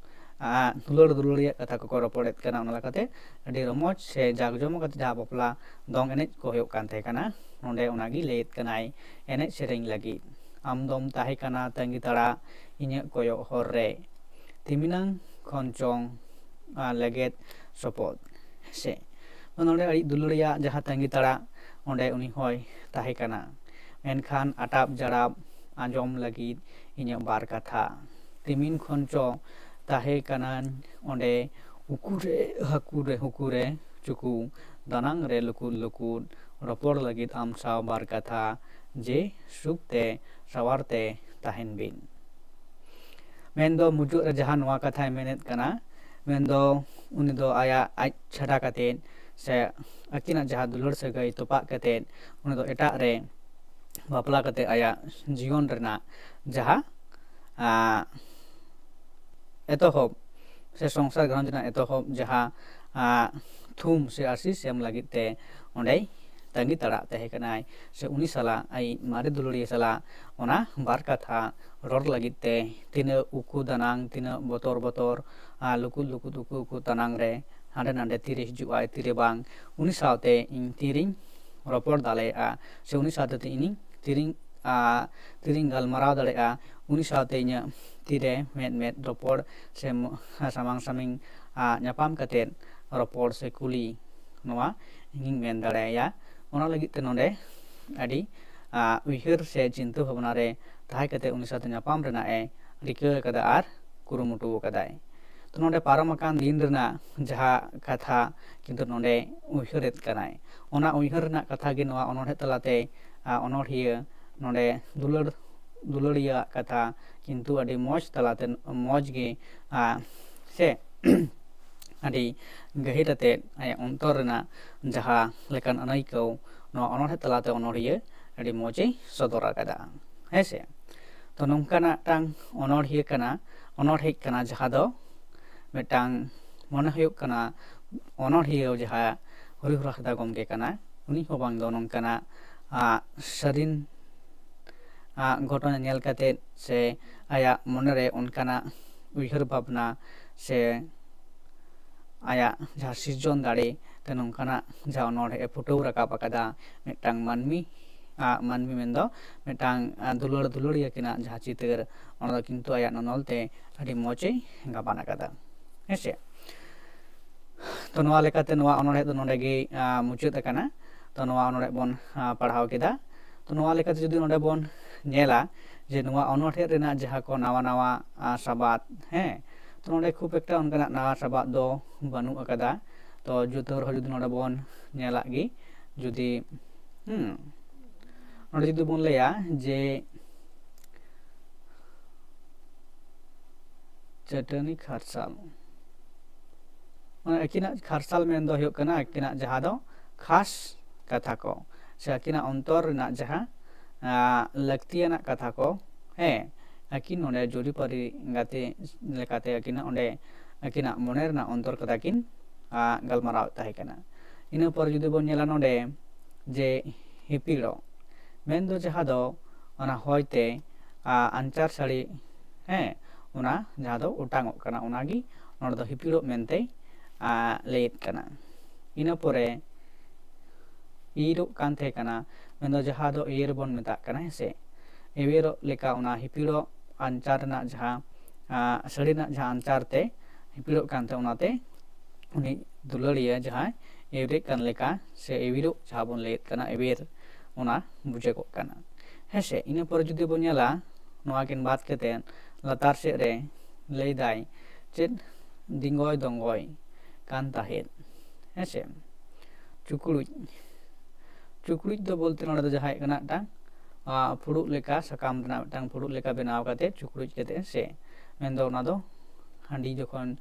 ᱟᱸ, ᱫᱩᱞᱟᱹᱲ ᱫᱩᱞᱟᱹᱲᱤᱭᱟᱜ ᱠᱟᱛᱷᱟ ᱠᱚᱠᱚ ᱨᱚᱯᱚᱲᱮᱫ ᱠᱟᱱᱟ᱾ ᱚᱱᱟ ᱞᱮᱠᱟᱛᱮ ᱟᱹᱰᱤ ᱨᱚᱢᱚᱡᱽ ᱥᱮ ᱡᱟᱠ ᱡᱚᱢᱚᱠ ᱠᱟᱛᱮ ᱡᱟᱦᱟᱸ ᱵᱟᱯᱞᱟ ᱫᱚᱝ ᱮᱱᱮᱡ ᱠᱚ ᱦᱩᱭᱩᱜ ᱠᱟᱱ ᱛᱟᱦᱮᱸ ᱠᱟᱱᱟ, ᱱᱚᱰᱮ ᱚᱱᱟᱜᱮ ᱞᱟᱹᱭᱮᱫ ᱠᱟᱱᱟᱭ ᱮᱱᱮᱡ ᱥᱮᱨᱮᱧ ᱞᱟᱹᱜᱤᱫ᱾ ᱟᱢ ᱫᱚᱢ ᱛᱟᱦᱮᱸ ᱠᱟᱱᱟ ᱛᱟᱺᱜᱤ ᱛᱟᱲᱟ ᱤᱧᱟᱹᱜ ᱠᱚᱭᱚᱜ ᱦᱚᱨ ᱨᱮ, ᱛᱤᱢᱤᱱᱟᱝ ᱠᱷᱚᱱ ᱪᱚᱝ, ᱟᱸ, ᱞᱮᱜᱮᱫ ᱥᱚᱯᱚᱫ, ᱥᱮ ᱱᱚᱰᱮ ᱟᱹᱰᱤ ᱫᱩᱞᱟᱹᱲᱤᱭᱟᱜ ᱡᱟᱦᱟᱸ ᱛᱟᱺᱜᱤ ᱛᱟᱲᱟ, ᱚᱸᱰᱮ ᱩᱱᱤ ᱦᱚᱸᱭ ᱛᱟᱦᱮᱸ ᱠᱟᱱᱟ᱾ ᱢᱮᱱᱠᱷᱟᱱ ᱟᱴᱟᱯ ᱡᱟᱲᱟᱯ ᱟᱸᱡᱚᱢ ᱞᱟᱹᱜᱤᱫ ᱤᱧᱟᱹᱜ ᱵᱟᱨ ᱠᱟᱛᱷᱟ᱾ ᱛᱤᱢᱤᱱ ᱠᱷᱚᱱ ᱪᱚ ᱛᱟᱦᱮᱸ ᱠᱟᱱᱟᱧ ᱚᱸᱰᱮ, ᱩᱠᱩᱨᱮ ᱦᱟᱹᱠᱩᱨᱮ ᱦᱩᱠᱩᱨᱮ ᱪᱩᱠᱩ, ᱫᱟᱱᱟᱝ ᱨᱮ ᱞᱩᱠᱩᱫ ᱞᱩᱠᱩᱫ, ᱨᱚᱯᱚᱲ ᱞᱟᱹᱜᱤᱫ ᱟᱢ ᱥᱟᱶ ᱵᱟᱨ ᱠᱟᱛᱷᱟ, ᱡᱮ ᱥᱩᱠ ᱛᱮ ᱥᱟᱶᱟᱨ ᱛᱮ ᱛᱟᱦᱮᱱ ᱵᱤᱱ᱾ ᱢᱮᱱᱫᱚ ᱢᱩᱪᱟᱹᱫ ᱨᱮ ᱡᱟᱦᱟᱸ ᱱᱚᱣᱟ ᱠᱟᱛᱷᱟᱭ ᱢᱮᱱᱮᱫ ᱠᱟᱱᱟ, ᱢᱮᱱᱫᱚ ᱩᱱᱤ ᱫᱚ ᱟᱭᱟᱜ ᱟᱡ ᱪᱷᱟᱰᱟ ᱠᱟᱛᱮᱫ ᱥᱮ ᱟᱹᱠᱤᱱᱟᱜ ᱡᱟᱦᱟᱸ ᱫᱩᱞᱟᱹᱲ ᱥᱟᱹᱜᱟᱹᱭ ᱛᱚᱯᱟᱜ ᱠᱟᱛᱮᱫ ᱩᱱᱤ ᱫᱚ ᱮᱴᱟᱜ ᱨᱮ ᱵᱟᱯᱞᱟ ᱠᱟᱛᱮᱫ ᱟᱭᱟᱜ ᱡᱤᱭᱚᱱ ᱨᱮᱱᱟᱜ ᱡᱟᱦᱟᱸ, ᱟᱸ, ᱮᱛᱚᱦᱚᱵ ᱥᱮ ᱥᱚᱝᱥᱟᱨ ᱜᱷᱟᱨᱚᱸᱡᱽ ᱨᱮᱱᱟᱜ ᱮᱛᱚᱦᱚᱵ ᱡᱟᱦᱟᱸ, ᱟᱸ, ᱛᱷᱩᱢ ᱥᱮ ᱟᱥᱤᱥ ᱮᱢ ᱞᱟᱹᱜᱤᱫ ᱛᱮ ᱚᱸᱰᱮᱭ ᱛᱟᱺᱜᱤ ᱛᱟᱲᱟᱜ ᱛᱟᱦᱮᱸ ᱠᱟᱱᱟᱭ, ᱥᱮ ᱩᱱᱤ ᱥᱟᱞᱟᱜ, ᱟᱡ ᱢᱟᱨᱮ ᱫᱩᱞᱟᱹᱲᱤᱭᱟᱹ ᱥᱟᱞᱟᱜ ᱚᱱᱟ ᱵᱟᱨ ᱠᱟᱛᱷᱟ ᱨᱚᱲ ᱞᱟᱹᱜᱤᱫ ᱛᱮ ᱛᱤᱱᱟᱹᱜ ᱩᱠᱩ ᱫᱟᱱᱟᱝ, ᱛᱤᱱᱟᱹᱜ ᱵᱚᱛᱚᱨ ᱵᱚᱛᱚᱨ, ᱟᱨ ᱞᱩᱠᱩ ᱞᱩᱠᱩ ᱩᱠᱩ ᱩᱠᱩ ᱫᱟᱱᱟᱝ ᱨᱮ ᱦᱟᱸᱰᱮ ᱱᱟᱰᱮ ᱛᱤᱨᱮ ᱦᱤᱡᱩᱜ ᱟᱭ, ᱛᱤᱨᱮ ᱵᱟᱝ, ᱩᱱᱤ ᱥᱟᱶᱛᱮ ᱤᱧ ᱛᱤᱨᱤᱧ ᱨᱚᱯᱚᱲ ᱫᱟᱲᱮᱭᱟᱜᱼᱟ, ᱥᱮ ᱩᱱᱤ ᱥᱟᱶᱛᱮ ᱤᱧᱤᱧ ᱛᱤᱨᱤᱧ, ᱟᱨ ᱛᱤᱨᱤᱧ ᱜᱟᱞᱢᱟᱨᱟᱣ ᱫᱟᱲᱮᱭᱟᱜᱼᱟ, ᱩᱱᱤ ᱥᱟᱶᱛᱮ ᱤᱧᱟᱹᱜ ᱛᱤᱨᱮ ᱢᱮᱫ ᱢᱮᱫ ᱨᱚᱯᱚᱲ ᱥᱮ ᱢᱚ-, ᱥᱟᱢᱟᱝ ᱥᱟᱢᱟᱝ, ᱟᱨ ᱧᱟᱯᱟᱢ ᱠᱟᱛᱮᱫ ᱨᱚᱯᱚᱲ ᱥᱮ ᱠᱩᱞᱤ, ᱱᱚᱣᱟ ᱤᱧᱤᱧ ᱢᱮᱱ ᱫᱟᱲᱮᱭᱟᱭᱟ᱾ ᱚᱱᱟ ᱞᱟᱹᱜᱤᱫ ᱛᱮ ᱱᱚᱰᱮ ᱟᱹᱰᱤ, ᱟᱨ ᱩᱭᱦᱟᱹᱨ ᱥᱮ ᱪᱤᱱᱛᱟᱹ ᱵᱷᱟᱵᱽᱱᱟ ᱨᱮ ᱛᱟᱦᱮᱸ ᱠᱟᱛᱮᱫ ᱩᱱᱤ ᱥᱟᱶᱛᱮ ᱧᱟᱯᱟᱢ ᱨᱮᱱᱟᱜ ᱮ ᱨᱤᱠᱟᱹ ᱟᱠᱟᱫᱟ ᱟᱨ ᱠᱩᱨᱩᱢᱩᱴᱩ ᱟᱠᱟᱫᱟᱭ᱾ ᱛᱚ ᱱᱚᱰᱮ ᱯᱟᱨᱚᱢ ᱟᱠᱟᱱ ᱫᱤᱱ ᱨᱮᱱᱟᱜ ᱡᱟᱦᱟᱸ ᱠᱟᱛᱷᱟ ᱠᱤᱱᱛᱩ ᱱᱚᱰᱮ ᱩᱭᱦᱟᱹᱨᱮᱫ ᱠᱟᱱᱟᱭ᱾ ᱚᱱᱟ ᱩᱭᱦᱟᱹᱨ ᱨᱮᱱᱟᱜ ᱠᱟᱛᱷᱟ ᱜᱮ ᱱᱚᱣᱟ ᱚᱱᱚᱬᱦᱮ ᱛᱟᱞᱟᱛᱮ, ᱟᱨ ᱚᱱᱚᱬᱦᱤᱭᱟᱹ ᱱᱚᱰᱮ ᱫᱩᱞᱟᱹᱲ, ᱫᱩᱞᱟᱹᱲᱤᱭᱟᱹᱣᱟᱜ ᱠᱟᱛᱷᱟ ᱠᱤᱱᱛᱩ ᱟᱹᱰᱤ ᱢᱚᱡᱽ ᱛᱟᱞᱟᱛᱮ, ᱢᱚᱡᱽ ᱜᱮ, ᱟᱨ ᱥᱮ ᱟᱹᱰᱤ ᱜᱟᱹᱦᱤᱨ ᱟᱛᱮᱫ ᱟᱭᱟᱜ ᱚᱱᱛᱚᱨ ᱨᱮᱱᱟᱜ ᱡᱟᱦᱟᱸ ᱞᱮᱠᱟᱱ ᱟᱹᱱᱟᱹᱭᱠᱟᱹᱣ ᱱᱚᱣᱟ ᱚᱱᱚᱬᱦᱮ ᱛᱟᱞᱟᱛᱮ ᱚᱱᱚᱬᱦᱤᱭᱟᱹ ᱟᱹᱰᱤ ᱢᱚᱡᱽ ᱮ ᱥᱚᱫᱚᱨ ᱟᱠᱟᱫᱟ᱾ ᱦᱮᱸ ᱥᱮ? ᱛᱚ ᱱᱚᱝᱠᱟᱱᱟᱜ ᱢᱤᱫᱴᱟᱝ ᱚᱱᱚᱬᱦᱤᱭᱟᱹ ᱠᱟᱱᱟ, ᱚᱱᱚᱬᱦᱮ ᱠᱟᱱᱟ ᱡᱟᱦᱟᱸ ᱫᱚ ᱢᱤᱫᱴᱟᱝ ᱢᱚᱱᱮ ᱦᱩᱭᱩᱜ ᱠᱟᱱᱟ ᱚᱱᱚᱬᱦᱤᱭᱟᱹ ᱡᱟᱦᱟᱸ ᱦᱚᱨᱤᱦᱚᱨ ᱦᱟᱸᱥᱫᱟ ᱜᱚᱢᱠᱮ ᱠᱟᱱᱟ, ᱩᱱᱤ ᱦᱚᱸ ᱵᱟᱝ ᱫᱚ ᱱᱚᱝᱠᱟᱱᱟᱜ, ᱟᱸ, ᱥᱟᱹᱨᱤᱱ, ᱟᱸ, ᱜᱷᱚᱴᱚᱱᱟ ᱧᱮᱞ ᱠᱟᱛᱮᱫ ᱥᱮ ᱟᱭᱟᱜ ᱢᱚᱱᱮᱨᱮ ᱚᱱᱠᱟᱱᱟᱜ ᱩᱭᱦᱟᱹᱨ ᱵᱷᱟᱵᱽᱱᱟ ᱥᱮ ᱟᱭᱟᱜ ᱡᱟᱦᱟᱸ ᱥᱤᱨᱡᱚᱱ ᱫᱟᱲᱮ ᱛᱮ ᱱᱚᱝᱠᱟᱱᱟᱜ ᱡᱟᱦᱟᱸ ᱚᱱᱚᱬᱦᱮ ᱮ ᱯᱷᱩᱴᱟᱹᱣ ᱨᱟᱠᱟᱵ ᱟᱠᱟᱫᱟ ᱢᱤᱫᱴᱟᱝ ᱢᱟᱹᱱᱢᱤ, ᱟᱸ, ᱢᱟᱹᱱᱢᱤ ᱢᱮᱱᱫᱚ ᱢᱤᱫᱴᱟᱝ, ᱟᱸ, ᱫᱩᱞᱟᱹᱲ ᱫᱩᱞᱟᱹᱲᱤᱭᱟᱹ ᱠᱤᱱᱟᱜ ᱡᱟᱦᱟᱸ ᱪᱤᱛᱟᱹᱨ, ᱚᱱᱟ ᱫᱚ ᱠᱤᱱᱛᱩ ᱟᱭᱟᱜ ᱱᱚᱱᱚᱞ ᱛᱮ ᱟᱹᱰᱤ ᱢᱚᱡᱽ ᱮ ᱜᱟᱵᱟᱱ ᱟᱠᱟᱫᱟ᱾ ᱦᱮᱸ ᱥᱮ? ᱛᱚ ᱱᱚᱣᱟ ᱞᱮᱠᱟᱛᱮ ᱱᱚᱣᱟ ᱚᱱᱚᱬᱦᱮ ᱫᱚ ᱱᱚᱰᱮ ᱜᱮ, ᱟᱸ, ᱢᱩᱪᱟᱹᱫ ᱟᱠᱟᱱᱟ᱾ ᱛᱚ ᱱᱚᱣᱟ ᱚᱱᱚᱬᱦᱮ ᱵᱚᱱ, ᱟᱸ, ᱯᱟᱲᱦᱟᱣ ᱠᱮᱫᱟ᱾ ᱛᱚ ᱱᱚᱣᱟ ᱞᱮᱠᱟᱛᱮ ᱡᱩᱫᱤ ᱱᱚᱰᱮ ᱵᱚᱱ ᱧᱮᱞᱟ ᱡᱮ ᱱᱚᱣᱟ ᱚᱱᱚᱬᱦᱮ ᱨᱮᱱᱟᱜ ᱡᱟᱦᱟᱸ ᱠᱚ ᱱᱟᱣᱟ ᱱᱟᱣᱟ ᱥᱟᱵᱟᱫ, ᱦᱮᱸ, ᱛᱚ ᱱᱚᱰᱮ ᱠᱷᱩᱵ ᱮᱠᱴᱟ ᱚᱱᱠᱟᱱᱟᱜ ᱱᱟᱣᱟ ᱥᱟᱵᱟᱫ ᱫᱚ ᱵᱟᱹᱱᱩᱜ ᱟᱠᱟᱫᱟ᱾ ᱛᱚ ᱡᱩᱛᱟᱹ ᱨᱮᱦᱚᱸ ᱡᱩᱫᱤ ᱱᱚᱰᱮ ᱵᱚᱱ ᱧᱮᱞᱟᱜ ᱜᱮ, ᱡᱩᱫᱤ ᱦᱩᱸ ᱱᱚᱰᱮ ᱡᱩᱫᱤ ᱵᱚᱱ ᱞᱟᱹᱭᱟ ᱡᱮ ᱪᱟᱹᱴᱟᱹᱱᱤ ᱠᱷᱟᱨᱥᱟᱞ, ᱢᱟᱱᱮ ᱟᱹᱠᱤᱱᱟᱜ ᱠᱷᱟᱨᱥᱟᱞ ᱢᱮᱱ ᱫᱚ ᱦᱩᱭᱩᱜ ᱠᱟᱱᱟ ᱟᱹᱠᱤᱱᱟᱜ ᱡᱟᱦᱟᱸ ᱫᱚ ᱠᱷᱟᱥ ᱠᱟᱛᱷᱟ ᱠᱚ ᱥᱮ ᱟᱹᱠᱤᱱᱟᱜ ᱚᱱᱛᱚᱨ ᱨᱮᱱᱟᱜ ᱡᱟᱦᱟᱸ ᱞᱟᱹᱠᱛᱤᱭᱟᱱᱟᱜ ᱠᱟᱛᱷᱟ ᱠᱚ, ᱦᱮᱸ, ᱟᱹᱠᱤᱱ ᱱᱚᱰᱮ ᱡᱩᱨᱤᱯᱟᱹᱨᱤ ᱜᱟᱛᱮ ᱞᱮᱠᱟᱛᱮ ᱟᱹᱠᱤᱱᱟᱜ ᱚᱸᱰᱮ ᱟᱹᱠᱤᱱᱟᱜ ᱢᱚᱱᱮ ᱨᱮᱱᱟᱜ ᱚᱱᱛᱚᱨ ᱠᱟᱛᱷᱟ ᱠᱤᱱ ᱜᱟᱞᱢᱟᱨᱟᱣᱮᱫ ᱛᱟᱦᱮᱸ ᱠᱟᱱᱟ᱾ ᱤᱱᱟᱹ ᱯᱚᱨ ᱡᱩᱫᱤ ᱵᱚᱱ ᱧᱮᱞᱟ ᱱᱚᱰᱮ ᱡᱮ ᱦᱤᱯᱤᱲᱚᱜ ᱢᱮᱱᱫᱚ ᱡᱟᱦᱟᱸ ᱫᱚ ᱚᱱᱟ ᱦᱚᱭᱛᱮ ᱟᱱᱪᱟᱨ ᱥᱟᱹᱲᱤ, ᱦᱮᱸ, ᱚᱱᱟ ᱡᱟᱦᱟᱸ ᱫᱚ ᱚᱴᱟᱝᱚᱜ ᱠᱟᱱᱟ, ᱚᱱᱟᱜᱮ ᱱᱚᱰᱮ ᱫᱚ ᱦᱤᱯᱤᱲᱚᱜ ᱢᱮᱱᱛᱮ ᱞᱟᱹᱭᱮᱫ ᱠᱟᱱᱟ᱾ ᱤᱱᱟᱹ ᱯᱚᱨᱮ ᱤᱨᱚᱜ ᱠᱟᱱ ᱛᱟᱦᱮᱸ ᱠᱟᱱᱟ, ᱢᱮᱱᱫᱚ ᱡᱟᱦᱟᱸ ᱫᱚ ᱮᱣᱮᱨ ᱵᱚᱱ ᱢᱮᱛᱟᱜ ᱠᱟᱱᱟ, ᱦᱮᱸ ᱥᱮ᱾ ᱮᱣᱮᱨᱚᱜ ᱞᱮᱠᱟ ᱚᱱᱟ ᱦᱤᱯᱤᱲᱚᱜ ᱟᱱᱪᱟᱨ ᱨᱮᱱᱟᱜ ᱡᱟᱦᱟᱸ ᱥᱟᱹᱲᱤ ᱨᱮᱱᱟᱜ ᱡᱟᱦᱟᱸ ᱟᱱᱪᱟᱨ ᱛᱮ ᱦᱤᱯᱤᱲᱚᱜ ᱠᱟᱱ ᱛᱟᱦᱮᱸ, ᱚᱱᱟᱛᱮ ᱩᱱᱤ ᱫᱩᱞᱟᱹᱲᱤᱭᱟᱹ ᱡᱟᱦᱟᱸᱭ ᱮᱣᱨᱮᱜ ᱠᱟᱱ ᱞᱮᱠᱟ ᱥᱮ ᱮᱣᱮᱨᱚᱜ ᱡᱟᱦᱟᱸ ᱵᱚᱱ ᱞᱟᱹᱭᱮᱫ ᱠᱟᱱᱟ, ᱮᱣᱮᱨ, ᱚᱱᱟ ᱵᱩᱡᱷᱟᱹᱜᱚᱜ ᱠᱟᱱᱟ, ᱦᱮᱸ ᱥᱮ᱾ ᱤᱱᱟᱹ ᱯᱚᱨᱮ ᱡᱩᱫᱤ ᱵᱚᱱ ᱧᱮᱞᱟ ᱱᱚᱣᱟ ᱠᱤᱱ ᱵᱟᱫ ᱠᱟᱛᱮᱫ ᱞᱟᱛᱟᱨ ᱥᱮᱫ ᱨᱮ ᱞᱟᱹᱭᱫᱟᱭ ᱪᱮᱫ ᱫᱤᱝᱜᱚᱭ ᱫᱚᱝᱜᱚᱭ ᱠᱟᱱ ᱛᱟᱦᱮᱸᱫ, ᱦᱮᱸ ᱥᱮ᱾ ᱪᱩᱠᱲᱩᱡ, ᱪᱩᱠᱲᱩᱡ ᱫᱚ ᱵᱚᱞᱛᱮ ᱱᱚᱰᱮ ᱫᱚ ᱡᱟᱦᱟᱸ ᱦᱩᱭᱩᱜ ᱠᱟᱱᱟ ᱢᱤᱫᱴᱟᱝ ᱯᱷᱩᱲᱩᱜ ᱞᱮᱠᱟ, ᱥᱟᱠᱟᱢ ᱨᱮᱱᱟᱜ ᱢᱤᱫᱴᱟᱝ ᱯᱷᱩᱲᱩᱜ ᱞᱮᱠᱟ ᱵᱮᱱᱟᱣ ᱠᱟᱛᱮ ᱪᱩᱠᱲᱩᱡ ᱠᱟᱛᱮ, ᱦᱮᱸ ᱥᱮ᱾ ᱢᱮᱱᱫᱚ ᱚᱱᱟ ᱫᱚ ᱦᱟᱺᱰᱤ ᱡᱚᱠᱷᱚᱱ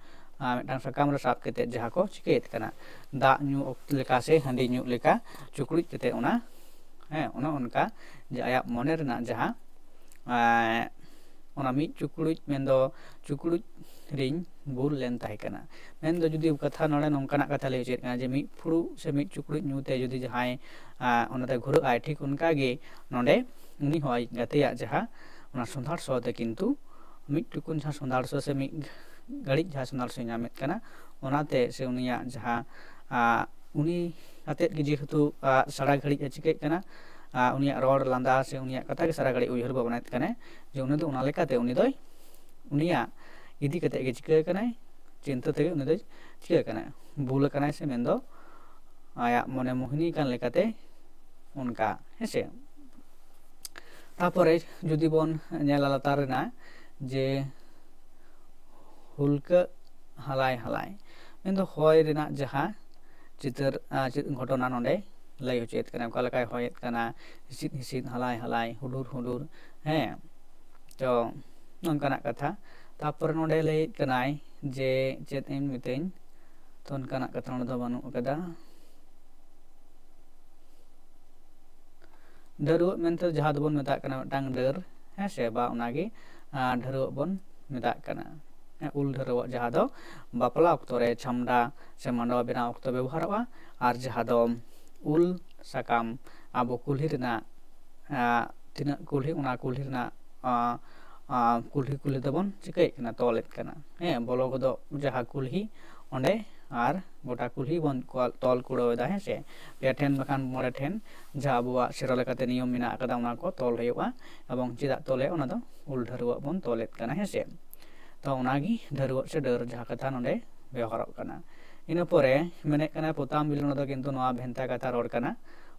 ᱢᱤᱫᱴᱟᱝ ᱥᱟᱠᱟᱢ ᱨᱮ ᱥᱟᱵ ᱠᱟᱛᱮ ᱡᱟᱦᱟᱸ ᱠᱚ ᱪᱤᱠᱟᱹᱭᱮᱫ ᱠᱟᱱᱟ, ᱫᱟᱜ ᱧᱩ ᱚᱠᱛᱚ ᱞᱮᱠᱟ ᱥᱮ ᱦᱟᱺᱰᱤ ᱧᱩ ᱞᱮᱠᱟ ᱪᱩᱠᱲᱩᱡ ᱠᱟᱛᱮ ᱚᱱᱟ, ᱦᱮᱸ, ᱚᱱᱮ ᱚᱱᱠᱟ ᱡᱮ ᱟᱭᱟᱜ ᱢᱚᱱᱮ ᱨᱮᱱᱟᱜ ᱡᱟᱦᱟᱸ ᱚᱱᱟ ᱢᱤᱫ ᱪᱩᱠᱲᱩᱡ, ᱢᱮᱱᱫᱚ ᱪᱩᱠᱲᱩᱡ ᱨᱤᱧ ᱵᱩᱞ ᱞᱮᱱ ᱛᱟᱦᱮᱸ ᱠᱟᱱᱟ᱾ ᱢᱮᱱᱫᱚ ᱡᱩᱫᱤ ᱠᱟᱛᱷᱟ ᱱᱚᱰᱮ ᱱᱚᱝᱠᱟᱱᱟᱜ ᱠᱟᱛᱷᱟ ᱞᱟᱹᱭ ᱦᱚᱪᱚᱭᱮᱫ ᱠᱟᱱᱟ ᱡᱮ ᱢᱤᱫ ᱯᱷᱩᱲᱩᱜ ᱥᱮ ᱢᱤᱫ ᱪᱩᱠᱲᱩᱡ ᱧᱩ ᱛᱮ ᱡᱩᱫᱤ ᱡᱟᱦᱟᱸᱭ ᱚᱱᱟᱛᱮ ᱜᱷᱩᱨᱟᱹᱜ ᱟᱭ, ᱴᱷᱤᱠ ᱚᱱᱠᱟᱜᱮ ᱱᱚᱰᱮ ᱩᱱᱤ ᱦᱚᱸ ᱟᱡ ᱜᱟᱛᱮᱭᱟᱜ ᱡᱟᱦᱟᱸ ᱚᱱᱟ ᱥᱚᱸᱫᱷᱟᱲ ᱥᱚ ᱛᱮ ᱠᱤᱱᱛᱩ ᱢᱤᱫ ᱴᱩᱠᱩᱱ ᱡᱟᱦᱟᱸ ᱥᱚᱸᱫᱷᱟᱲ ᱥᱚ ᱥᱮ ᱢᱤᱫ ᱜᱷᱟᱹᱲᱤᱡ ᱡᱟᱦᱟᱸ ᱥᱚᱸᱫᱷᱟᱲ ᱥᱚᱭ ᱧᱟᱢᱮᱫ ᱠᱟᱱᱟ, ᱚᱱᱟᱛᱮ ᱥᱮ ᱩᱱᱤᱭᱟᱜ ᱡᱟᱦᱟᱸ ᱩᱱᱤ ᱟᱛᱮᱫ ᱜᱮ ᱡᱮᱦᱮᱛᱩ ᱥᱟᱨᱟ ᱜᱷᱟᱹᱲᱤᱡ ᱮ ᱪᱤᱠᱟᱹᱜ ᱠᱟᱱᱟ, ᱩᱱᱤᱭᱟᱜ ᱨᱚᱲ ᱞᱟᱸᱫᱟ ᱥᱮ ᱩᱱᱤᱭᱟᱜ ᱠᱟᱛᱷᱟ ᱜᱮ ᱥᱟᱨᱟ ᱜᱷᱟᱹᱲᱤᱡ ᱩᱭᱦᱟᱹᱨ ᱵᱷᱟᱵᱽᱱᱟᱭᱮᱫ ᱠᱟᱱᱟᱭ, ᱡᱮ ᱩᱱᱤ ᱫᱚ ᱚᱱᱟ ᱞᱮᱠᱟᱛᱮ ᱩᱱᱤ ᱫᱚᱭ ᱩᱱᱤᱭᱟᱜ ᱤᱫᱤ ᱠᱟᱛᱮᱫ ᱜᱮ ᱪᱤᱠᱟᱹ ᱠᱟᱱᱟᱭ, ᱪᱤᱱᱛᱟᱹ ᱛᱮᱜᱮ ᱩᱱᱤ ᱫᱚᱭ ᱪᱤᱠᱟᱹ ᱠᱟᱱᱟᱭ, ᱵᱩᱞ ᱟᱠᱟᱱᱟᱭ ᱥᱮ ᱢᱮᱱᱫᱚ ᱟᱭᱟᱜ ᱢᱚᱱᱮ ᱢᱳᱦᱤᱱᱤ ᱠᱟᱱ ᱞᱮᱠᱟᱛᱮ ᱚᱱᱠᱟ, ᱦᱮᱸ ᱥᱮ᱾ ᱛᱟᱯᱚᱨᱮ ᱡᱩᱫᱤ ᱵᱚᱱ ᱧᱮᱞᱟ ᱞᱟᱛᱟᱨ ᱨᱮᱱᱟᱜ, ᱡᱮ ᱦᱩᱞᱠᱟᱹᱜ ᱦᱟᱞᱟᱭ ᱦᱟᱞᱟᱭ, ᱢᱮᱱᱫᱚ ᱦᱚᱭ ᱨᱮᱱᱟᱜ ᱡᱟᱦᱟᱸ ᱪᱤᱛᱟᱹᱨ, ᱟᱨ ᱪᱮᱫ ᱜᱷᱚᱴᱚᱱᱟ ᱱᱚᱰᱮ ᱞᱟᱹᱭ ᱦᱚᱪᱚᱭᱮᱫ ᱠᱟᱱᱟ, ᱚᱠᱟ ᱞᱮᱠᱟᱭ ᱦᱚᱭᱮᱫ ᱠᱟᱱᱟ, ᱦᱤᱥᱤᱫ ᱦᱤᱥᱤᱫ, ᱦᱟᱞᱟᱭ ᱦᱟᱞᱟᱭ, ᱦᱩᱰᱩᱨ ᱦᱩᱰᱩᱨ, ᱦᱮᱸ, ᱛᱚ ᱱᱚᱝᱠᱟᱱᱟᱜ ᱠᱟᱛᱷᱟ᱾ ᱛᱟᱯᱚᱨᱮ ᱱᱚᱰᱮ ᱞᱟᱹᱭᱮᱫ ᱠᱟᱱᱟᱭ ᱡᱮ ᱪᱮᱫ ᱤᱧ ᱢᱤᱛᱟᱹᱧ, ᱛᱚ ᱚᱱᱠᱟᱱᱟᱜ ᱠᱟᱛᱷᱟ ᱱᱚᱰᱮ ᱫᱚ ᱵᱟᱹᱱᱩᱜ ᱟᱠᱟᱫᱟ᱾ ᱰᱷᱟᱹᱨᱣᱟᱹᱜ ᱢᱮᱱᱛᱮ ᱡᱟᱦᱟᱸ ᱫᱚᱵᱚᱱ ᱢᱮᱛᱟᱜ ᱠᱟᱱᱟ ᱢᱤᱫᱴᱟᱝ ᱰᱟᱹᱨ, ᱦᱮᱸ ᱥᱮ, ᱵᱟ ᱚᱱᱟᱜᱮ ᱟᱨ ᱰᱷᱟᱹᱨᱣᱟᱹᱜ ᱵᱚᱱ ᱢᱮᱛᱟᱜ ᱠᱟᱱᱟ᱾ ᱦᱮᱸ, ᱩᱞ ᱰᱷᱟᱹᱨᱣᱟᱹᱜ ᱡᱟᱦᱟᱸ ᱫᱚ ᱵᱟᱯᱞᱟ ᱚᱠᱛᱚ ᱨᱮ ᱪᱷᱟᱢᱰᱟ ᱥᱮ ᱢᱟᱰᱣᱟ ᱵᱮᱱᱟᱣ ᱚᱠᱛᱚ ᱵᱮᱵᱚᱦᱟᱨᱚᱜᱼᱟ, ᱟᱨ ᱡᱟᱦᱟᱸ ᱫᱚ ᱩᱞ ᱥᱟᱠᱟᱢ ᱟᱵᱚ ᱠᱩᱞᱦᱤ ᱨᱮᱱᱟᱜ, ᱟᱸ, ᱛᱤᱱᱟᱹᱜ ᱠᱩᱞᱦᱤ, ᱚᱱᱟ ᱠᱩᱞᱦᱤ ᱨᱮᱱᱟᱜ, ᱟᱸ, ᱟᱸ, ᱠᱩᱞᱦᱤ ᱠᱩᱞᱦᱤ ᱛᱮᱵᱚᱱ ᱪᱤᱠᱟᱹᱭᱮᱫ ᱠᱟᱱᱟ, ᱛᱚᱞᱮᱫ ᱠᱟᱱᱟ᱾ ᱦᱮᱸ, ᱵᱚᱞᱚ ᱜᱚᱫᱚᱜ ᱡᱟᱦᱟᱸ ᱠᱩᱞᱦᱤ, ᱚᱸᱰᱮ ᱟᱨ ᱜᱚᱴᱟ ᱠᱩᱞᱦᱤ ᱵᱚᱱ ᱠᱚ-, ᱛᱚᱞ ᱠᱩᱲᱟᱹᱣ ᱮᱫᱟ, ᱦᱮᱸ ᱥᱮ᱾ ᱯᱮ ᱴᱷᱮᱱ ᱵᱟᱠᱷᱟᱱ ᱢᱚᱬᱮ ᱴᱷᱮᱱ ᱡᱟᱦᱟᱸ ᱟᱵᱚᱣᱟᱜ ᱥᱮᱨᱣᱟ ᱞᱮᱠᱟᱛᱮ ᱱᱤᱭᱚᱢ ᱢᱮᱱᱟᱜ ᱟᱠᱟᱫᱟ, ᱚᱱᱟ ᱠᱚ ᱛᱚᱞ ᱦᱩᱭᱩᱜᱼᱟ᱾ ᱮᱵᱚᱝ ᱪᱮᱫᱟᱜ ᱛᱚᱞᱮ, ᱚᱱᱟ ᱫᱚ ᱩᱞ ᱰᱷᱟᱹᱨᱣᱟᱹᱜ ᱵᱚᱱ ᱛᱚᱞᱮᱫ ᱠᱟᱱᱟ, ᱦᱮᱸ ᱥᱮ᱾ ᱛᱚ ᱚᱱᱟᱜᱮ ᱰᱷᱟᱹᱨᱣᱟᱹᱜ ᱥᱮ ᱰᱟᱹᱨ ᱡᱟᱦᱟᱸ ᱠᱟᱛᱷᱟ ᱱᱚᱰᱮ ᱵᱮᱣᱦᱟᱨᱚᱜ ᱠᱟᱱᱟ᱾ ᱤᱱᱟᱹ ᱯᱚᱨᱮ ᱢᱮᱱᱮᱫ ᱠᱟᱱᱟ ᱯᱚᱛᱟᱢ ᱵᱤᱞᱤ, ᱱᱚᱣᱟ ᱫᱚ ᱠᱤᱱᱛᱩ ᱱᱚᱣᱟ ᱵᱷᱮᱱᱛᱟ ᱠᱟᱛᱷᱟ ᱨᱚᱲ ᱠᱟᱱᱟ᱾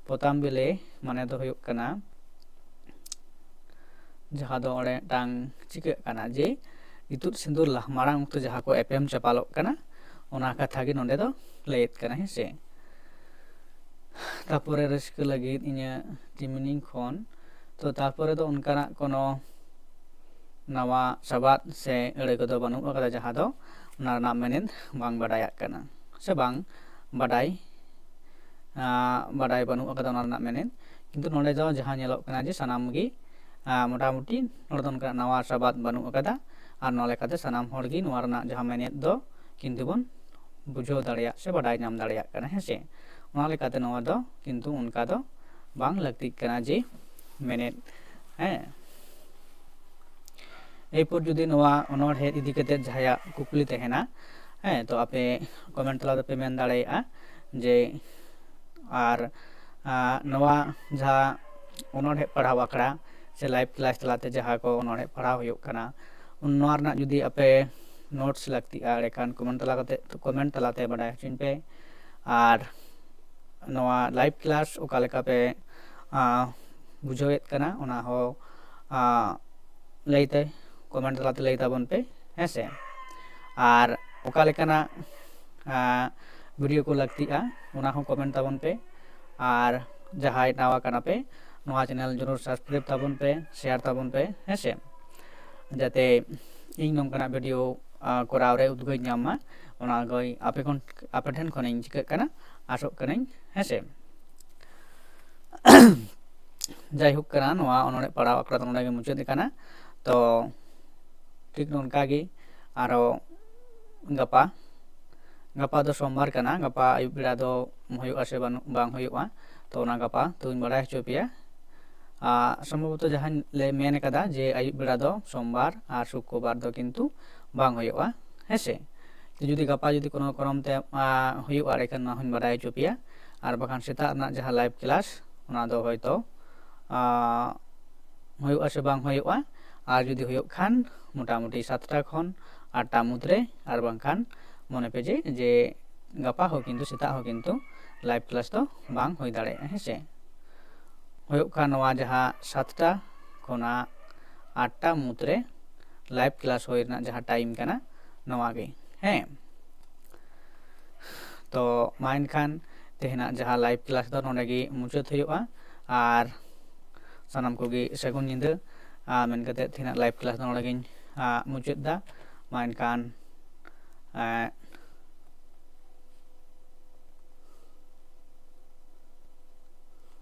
ᱯᱚᱛᱟᱢ ᱵᱤᱞᱤ ᱢᱟᱱᱮ ᱫᱚ ᱦᱩᱭᱩᱜ ᱠᱟᱱᱟ ᱡᱟᱦᱟᱸ ᱫᱚ ᱚᱸᱰᱮ ᱢᱤᱫᱴᱟᱝ ᱪᱤᱠᱟᱹᱜ ᱠᱟᱱᱟ ᱡᱮ ᱤᱛᱩᱫ ᱥᱤᱸᱫᱩᱨ ᱞᱟᱦᱟ ᱢᱟᱲᱟᱝ ᱚᱠᱛᱚ ᱡᱟᱦᱟᱸ ᱠᱚ ᱮᱯᱮᱢ ᱪᱟᱯᱟᱞᱚᱜ ᱠᱟᱱᱟ, ᱚᱱᱟ ᱠᱟᱛᱷᱟ ᱜᱮ ᱱᱚᱰᱮ ᱫᱚ ᱞᱟᱹᱭᱮᱫ ᱠᱟᱱᱟ, ᱦᱮᱸ ᱥᱮ᱾ ᱛᱟᱯᱚᱨᱮ ᱨᱟᱹᱥᱠᱟᱹ ᱞᱟᱹᱜᱤᱫ ᱤᱧᱟᱹᱜ ᱛᱤᱢᱤᱱᱤᱧ ᱠᱷᱚᱱ, ᱛᱚ ᱛᱟᱯᱚᱨᱮ ᱫᱚ ᱚᱱᱠᱟᱱᱟᱜ ᱠᱳᱱᱳ ᱱᱟᱣᱟ ᱥᱟᱵᱟᱫ ᱥᱮ ᱟᱹᱲᱟᱹ ᱠᱚᱫᱚ ᱵᱟᱹᱱᱩᱜ ᱟᱠᱟᱫᱟ, ᱡᱟᱦᱟᱸ ᱫᱚ ᱚᱱᱟ ᱨᱮᱱᱟᱜ ᱢᱮᱱᱮᱫ ᱵᱟᱝ ᱵᱟᱰᱟᱭᱟᱜ ᱠᱟᱱᱟ ᱥᱮ ᱵᱟᱝ ᱵᱟᱰᱟᱭ, ᱟᱸ, ᱵᱟᱰᱟᱭ ᱵᱟᱹᱱᱩᱜ ᱟᱠᱟᱫᱟ ᱚᱱᱟ ᱨᱮᱱᱟᱜ ᱢᱮᱱᱮᱫ᱾ ᱠᱤᱱᱛᱩ ᱱᱚᱰᱮ ᱫᱚ ᱡᱟᱦᱟᱸ ᱧᱮᱞᱚᱜ ᱠᱟᱱᱟ ᱡᱮ ᱥᱟᱱᱟᱢ ᱜᱮ, ᱟᱸ, ᱢᱚᱴᱟᱢᱩᱴᱤ ᱱᱚᱰᱮ ᱫᱚ ᱚᱱᱠᱟᱱᱟᱜ ᱱᱟᱣᱟ ᱥᱟᱵᱟᱫ ᱵᱟᱹᱱᱩᱜ ᱟᱠᱟᱫᱟ, ᱟᱨ ᱱᱚᱣᱟ ᱞᱮᱠᱟᱛᱮ ᱥᱟᱱᱟᱢ ᱦᱚᱲ ᱜᱮ ᱱᱚᱣᱟ ᱨᱮᱱᱟᱜ ᱡᱟᱦᱟᱸ ᱢᱮᱱᱮᱫ ᱫᱚ ᱠᱤᱱᱛᱩ ᱵᱚᱱ ᱵᱩᱡᱷᱟᱹᱣ ᱫᱟᱲᱮᱭᱟᱜ ᱥᱮ ᱵᱟᱰᱟᱭ ᱧᱟᱢ ᱫᱟᱲᱮᱭᱟᱜ ᱠᱟᱱᱟ, ᱦᱮᱸ ᱥᱮ᱾ ᱚᱱᱟ ᱞᱮᱠᱟᱛᱮ ᱱᱚᱣᱟ ᱫᱚ ᱠᱤᱱᱛᱩ ᱚᱱᱠᱟ ᱫᱚ ᱵᱟᱝ ᱞᱟᱹᱠᱛᱤᱜ ᱠᱟᱱᱟ ᱡᱮ ᱢᱮᱱᱮᱫ, ᱦᱮᱸ᱾ ᱮᱨᱯᱚᱨ ᱡᱩᱫᱤ ᱱᱚᱣᱟ ᱚᱱᱚᱬᱦᱮ ᱤᱫᱤ ᱠᱟᱛᱮ ᱡᱟᱦᱟᱸᱭᱟᱜ ᱠᱩᱠᱞᱤ ᱛᱟᱦᱮᱱᱟ, ᱦᱮᱸ, ᱛᱚ ᱟᱯᱮ comment ᱛᱟᱞᱟ ᱛᱮᱯᱮ ᱢᱮᱱ ᱫᱟᱲᱮᱭᱟᱜᱼᱟ ᱡᱮ, ᱟᱨ, ᱟᱸ, ᱱᱚᱣᱟ ᱡᱟᱦᱟᱸ ᱚᱱᱚᱬᱦᱮ ᱯᱟᱲᱦᱟᱣ ᱟᱠᱷᱲᱟ ᱥᱮ live class ᱛᱟᱞᱟᱛᱮ ᱡᱟᱦᱟᱸ ᱠᱚ ᱚᱱᱚᱬᱦᱮ ᱯᱟᱲᱦᱟᱣ ᱦᱩᱭᱩᱜ ᱠᱟᱱᱟ, ᱱᱚᱣᱟ ᱨᱮᱱᱟᱜ ᱡᱩᱫᱤ ᱟᱯᱮ notes ᱞᱟᱹᱠᱛᱤᱜᱼᱟ, ᱮᱸᱰᱮᱠᱷᱟᱱ comment ᱛᱟᱞᱟ ᱠᱟᱛᱮ, comment ᱛᱟᱞᱟᱛᱮ ᱵᱟᱰᱟᱭ ᱦᱚᱪᱚᱧ ᱯᱮ᱾ ᱟᱨ ᱱᱚᱣᱟ live class ᱚᱠᱟ ᱞᱮᱠᱟ ᱯᱮ, ᱟᱸ, ᱵᱩᱡᱷᱟᱹᱣᱮᱫ ᱠᱟᱱᱟ, ᱚᱱᱟ ᱦᱚᱸ ᱞᱟᱹᱭᱛᱮ, ᱠᱚᱢᱮᱱᱴ ᱛᱟᱞᱟᱛᱮ ᱞᱟᱹᱭ ᱛᱟᱵᱚᱱ ᱯᱮ, ᱦᱮᱸ ᱥᱮ᱾ ᱟᱨ ᱚᱠᱟ ᱞᱮᱠᱟᱱᱟᱜ ᱵᱷᱤᱰᱤᱭᱳ ᱠᱚ ᱞᱟᱹᱠᱛᱤᱜᱼᱟ, ᱚᱱᱟ ᱦᱚᱸ ᱠᱚᱢᱮᱱᱴ ᱛᱟᱵᱚᱱ ᱯᱮ᱾ ᱟᱨ ᱡᱟᱦᱟᱸᱭ ᱱᱟᱣᱟ ᱠᱟᱱᱟ ᱯᱮ, ᱱᱚᱣᱟ ᱪᱮᱱᱮᱞ ᱡᱚᱨᱩᱨ ᱥᱟᱵᱥᱠᱨᱟᱭᱤᱵ ᱛᱟᱵᱚᱱ ᱯᱮ, ᱥᱮᱭᱟᱨ ᱛᱟᱵᱚᱱ ᱯᱮ, ᱦᱮᱸ ᱥᱮ, ᱡᱟᱛᱮ ᱤᱧ ᱱᱚᱝᱠᱟᱱᱟᱜ ᱵᱷᱤᱰᱤᱭᱳ ᱠᱚᱨᱟᱣ ᱨᱮ ᱩᱫᱽᱜᱟᱹᱣ ᱤᱧ ᱧᱟᱢ ᱢᱟ᱾ ᱚᱱᱟ ᱜᱮ ᱟᱯᱮ ᱠᱷᱚᱱ, ᱟᱯᱮ ᱴᱷᱮᱱ ᱠᱷᱚᱱᱤᱧ ᱪᱤᱠᱟᱹᱜ ᱠᱟᱱᱟ, ᱟᱥᱚᱜ ᱠᱟᱹᱱᱟᱹᱧ, ᱦᱮᱸ ᱥᱮ᱾ ᱡᱟᱭᱦᱳᱠ ᱠᱟᱱᱟ, ᱱᱚᱣᱟ ᱚᱱᱚᱬᱦᱮ ᱯᱟᱲᱦᱟᱣ ᱟᱠᱷᱲᱟ ᱫᱚ ᱱᱚᱰᱮ ᱜᱮ ᱢᱩᱪᱟᱹᱫ ᱟᱠᱟᱱᱟ᱾ ᱛᱚ ᱴᱷᱤᱠ ᱱᱚᱝᱠᱟ ᱜᱮ ᱟᱨᱚ ᱜᱟᱯᱟ, ᱜᱟᱯᱟ ᱫᱚ ᱥᱳᱢᱵᱟᱨ ᱠᱟᱱᱟ, ᱜᱟᱯᱟ ᱟᱹᱭᱩᱵ ᱵᱮᱲᱟ ᱫᱚ ᱦᱩᱭᱩᱜᱼᱟ ᱥᱮ ᱵᱟᱹᱱᱩᱜ, ᱵᱟᱝ ᱦᱩᱭᱩᱜᱼᱟ, ᱛᱚ ᱚᱱᱟ ᱜᱟᱯᱟ ᱛᱚᱧ ᱵᱟᱲᱟᱭ ᱦᱚᱪᱚ ᱯᱮᱭᱟ᱾ ᱟᱨ ᱥᱚᱢᱵᱷᱚᱵᱚᱛᱚ ᱡᱟᱦᱟᱸᱧ ᱞᱟᱹᱭ ᱢᱮᱱ ᱠᱟᱫᱟ ᱡᱮ ᱟᱹᱭᱩᱵ ᱵᱮᱲᱟ ᱫᱚ ᱥᱳᱢᱵᱟᱨ ᱟᱨ ᱥᱩᱠᱨᱚᱵᱟᱨ ᱫᱚ ᱠᱤᱱᱛᱩ ᱵᱟᱝ ᱦᱩᱭᱩᱜᱼᱟ, ᱦᱮᱸ ᱥᱮ᱾ ᱛᱚ ᱡᱩᱫᱤ ᱜᱟᱯᱟ ᱡᱩᱫᱤ ᱠᱳᱱᱳ ᱠᱚᱨᱚᱢ ᱛᱮ ᱦᱩᱭᱩᱜᱼᱟ, ᱮᱸᱰᱮᱠᱷᱟᱱ ᱚᱱᱟ ᱦᱚᱸᱧ ᱵᱟᱰᱟᱭ ᱦᱚᱪᱚ ᱯᱮᱭᱟ᱾ ᱟᱨ ᱵᱟᱠᱷᱟᱱ ᱥᱮᱛᱟᱜ ᱨᱮᱱᱟᱜ ᱡᱟᱦᱟᱸ ᱞᱟᱭᱤᱵᱷ ᱠᱞᱟᱥ, ᱚᱱᱟ ᱫᱚ ᱦᱚᱭᱛᱳ ᱦᱩᱭᱩᱜᱼᱟ ᱥᱮ ᱵᱟᱝ ᱦᱩᱭᱩᱜᱼᱟ᱾ ᱟᱨ ᱡᱩᱫᱤ ᱦᱩᱭᱩᱜ ᱠᱷᱟᱱ ᱢᱚᱴᱟᱢᱩᱴᱤ ᱥᱟᱛᱴᱟ ᱠᱷᱚᱱ ᱟᱴᱴᱟ ᱢᱩᱫᱽᱨᱮ, ᱟᱨ ᱵᱟᱝᱠᱷᱟᱱ ᱢᱚᱱᱮ ᱯᱮ ᱡᱮ, ᱡᱮ ᱜᱟᱯᱟ ᱦᱚᱸ ᱠᱤᱱᱛᱩ ᱥᱮᱛᱟᱜ ᱦᱚᱸ ᱠᱤᱱᱛᱩ ᱞᱟᱭᱤᱵᱷ ᱠᱞᱟᱥ ᱫᱚ ᱵᱟᱝ ᱦᱩᱭ ᱫᱟᱲᱮᱭᱟᱜᱼᱟ, ᱦᱮᱸ ᱥᱮ᱾ ᱦᱩᱭᱩᱜ ᱠᱷᱟᱱ ᱱᱚᱣᱟ ᱡᱟᱦᱟᱸ ᱥᱟᱛᱴᱟ ᱠᱷᱚᱱᱟᱜ ᱟᱴᱴᱟ ᱢᱩᱫᱽᱨᱮ ᱞᱟᱭᱤᱵᱷ ᱠᱞᱟᱥ ᱦᱩᱭ ᱨᱮᱱᱟᱜ ᱡᱟᱦᱟᱸ ᱴᱟᱭᱤᱢ ᱠᱟᱱᱟ, ᱱᱚᱣᱟ ᱜᱮ, ᱦᱮᱸ᱾ ᱛᱚ ᱢᱟ ᱮᱱᱠᱷᱟᱱ ᱛᱮᱦᱮᱧᱟᱜ ᱡᱟᱦᱟᱸ ᱞᱟᱭᱤᱵᱷ ᱠᱞᱟᱥ ᱫᱚ ᱱᱚᱰᱮ ᱜᱮ ᱢᱩᱪᱟᱹᱫ ᱦᱩᱭᱩᱜᱼᱟ᱾ ᱟᱨ ᱥᱟᱱᱟᱢ ᱠᱚᱜᱮ ᱥᱟᱹᱜᱩᱱ ᱧᱤᱫᱟᱹ ᱢᱮᱱ ᱠᱟᱛᱮ ᱛᱮᱦᱮᱧᱟᱜ ᱞᱟᱭᱤᱵᱷ ᱠᱞᱟᱥ ᱫᱚ ᱱᱚᱰᱮ ᱜᱤᱧ ᱢᱩᱪᱟᱹᱫ ᱮᱫᱟ᱾ ᱢᱟ ᱮᱱᱠᱷᱟᱱ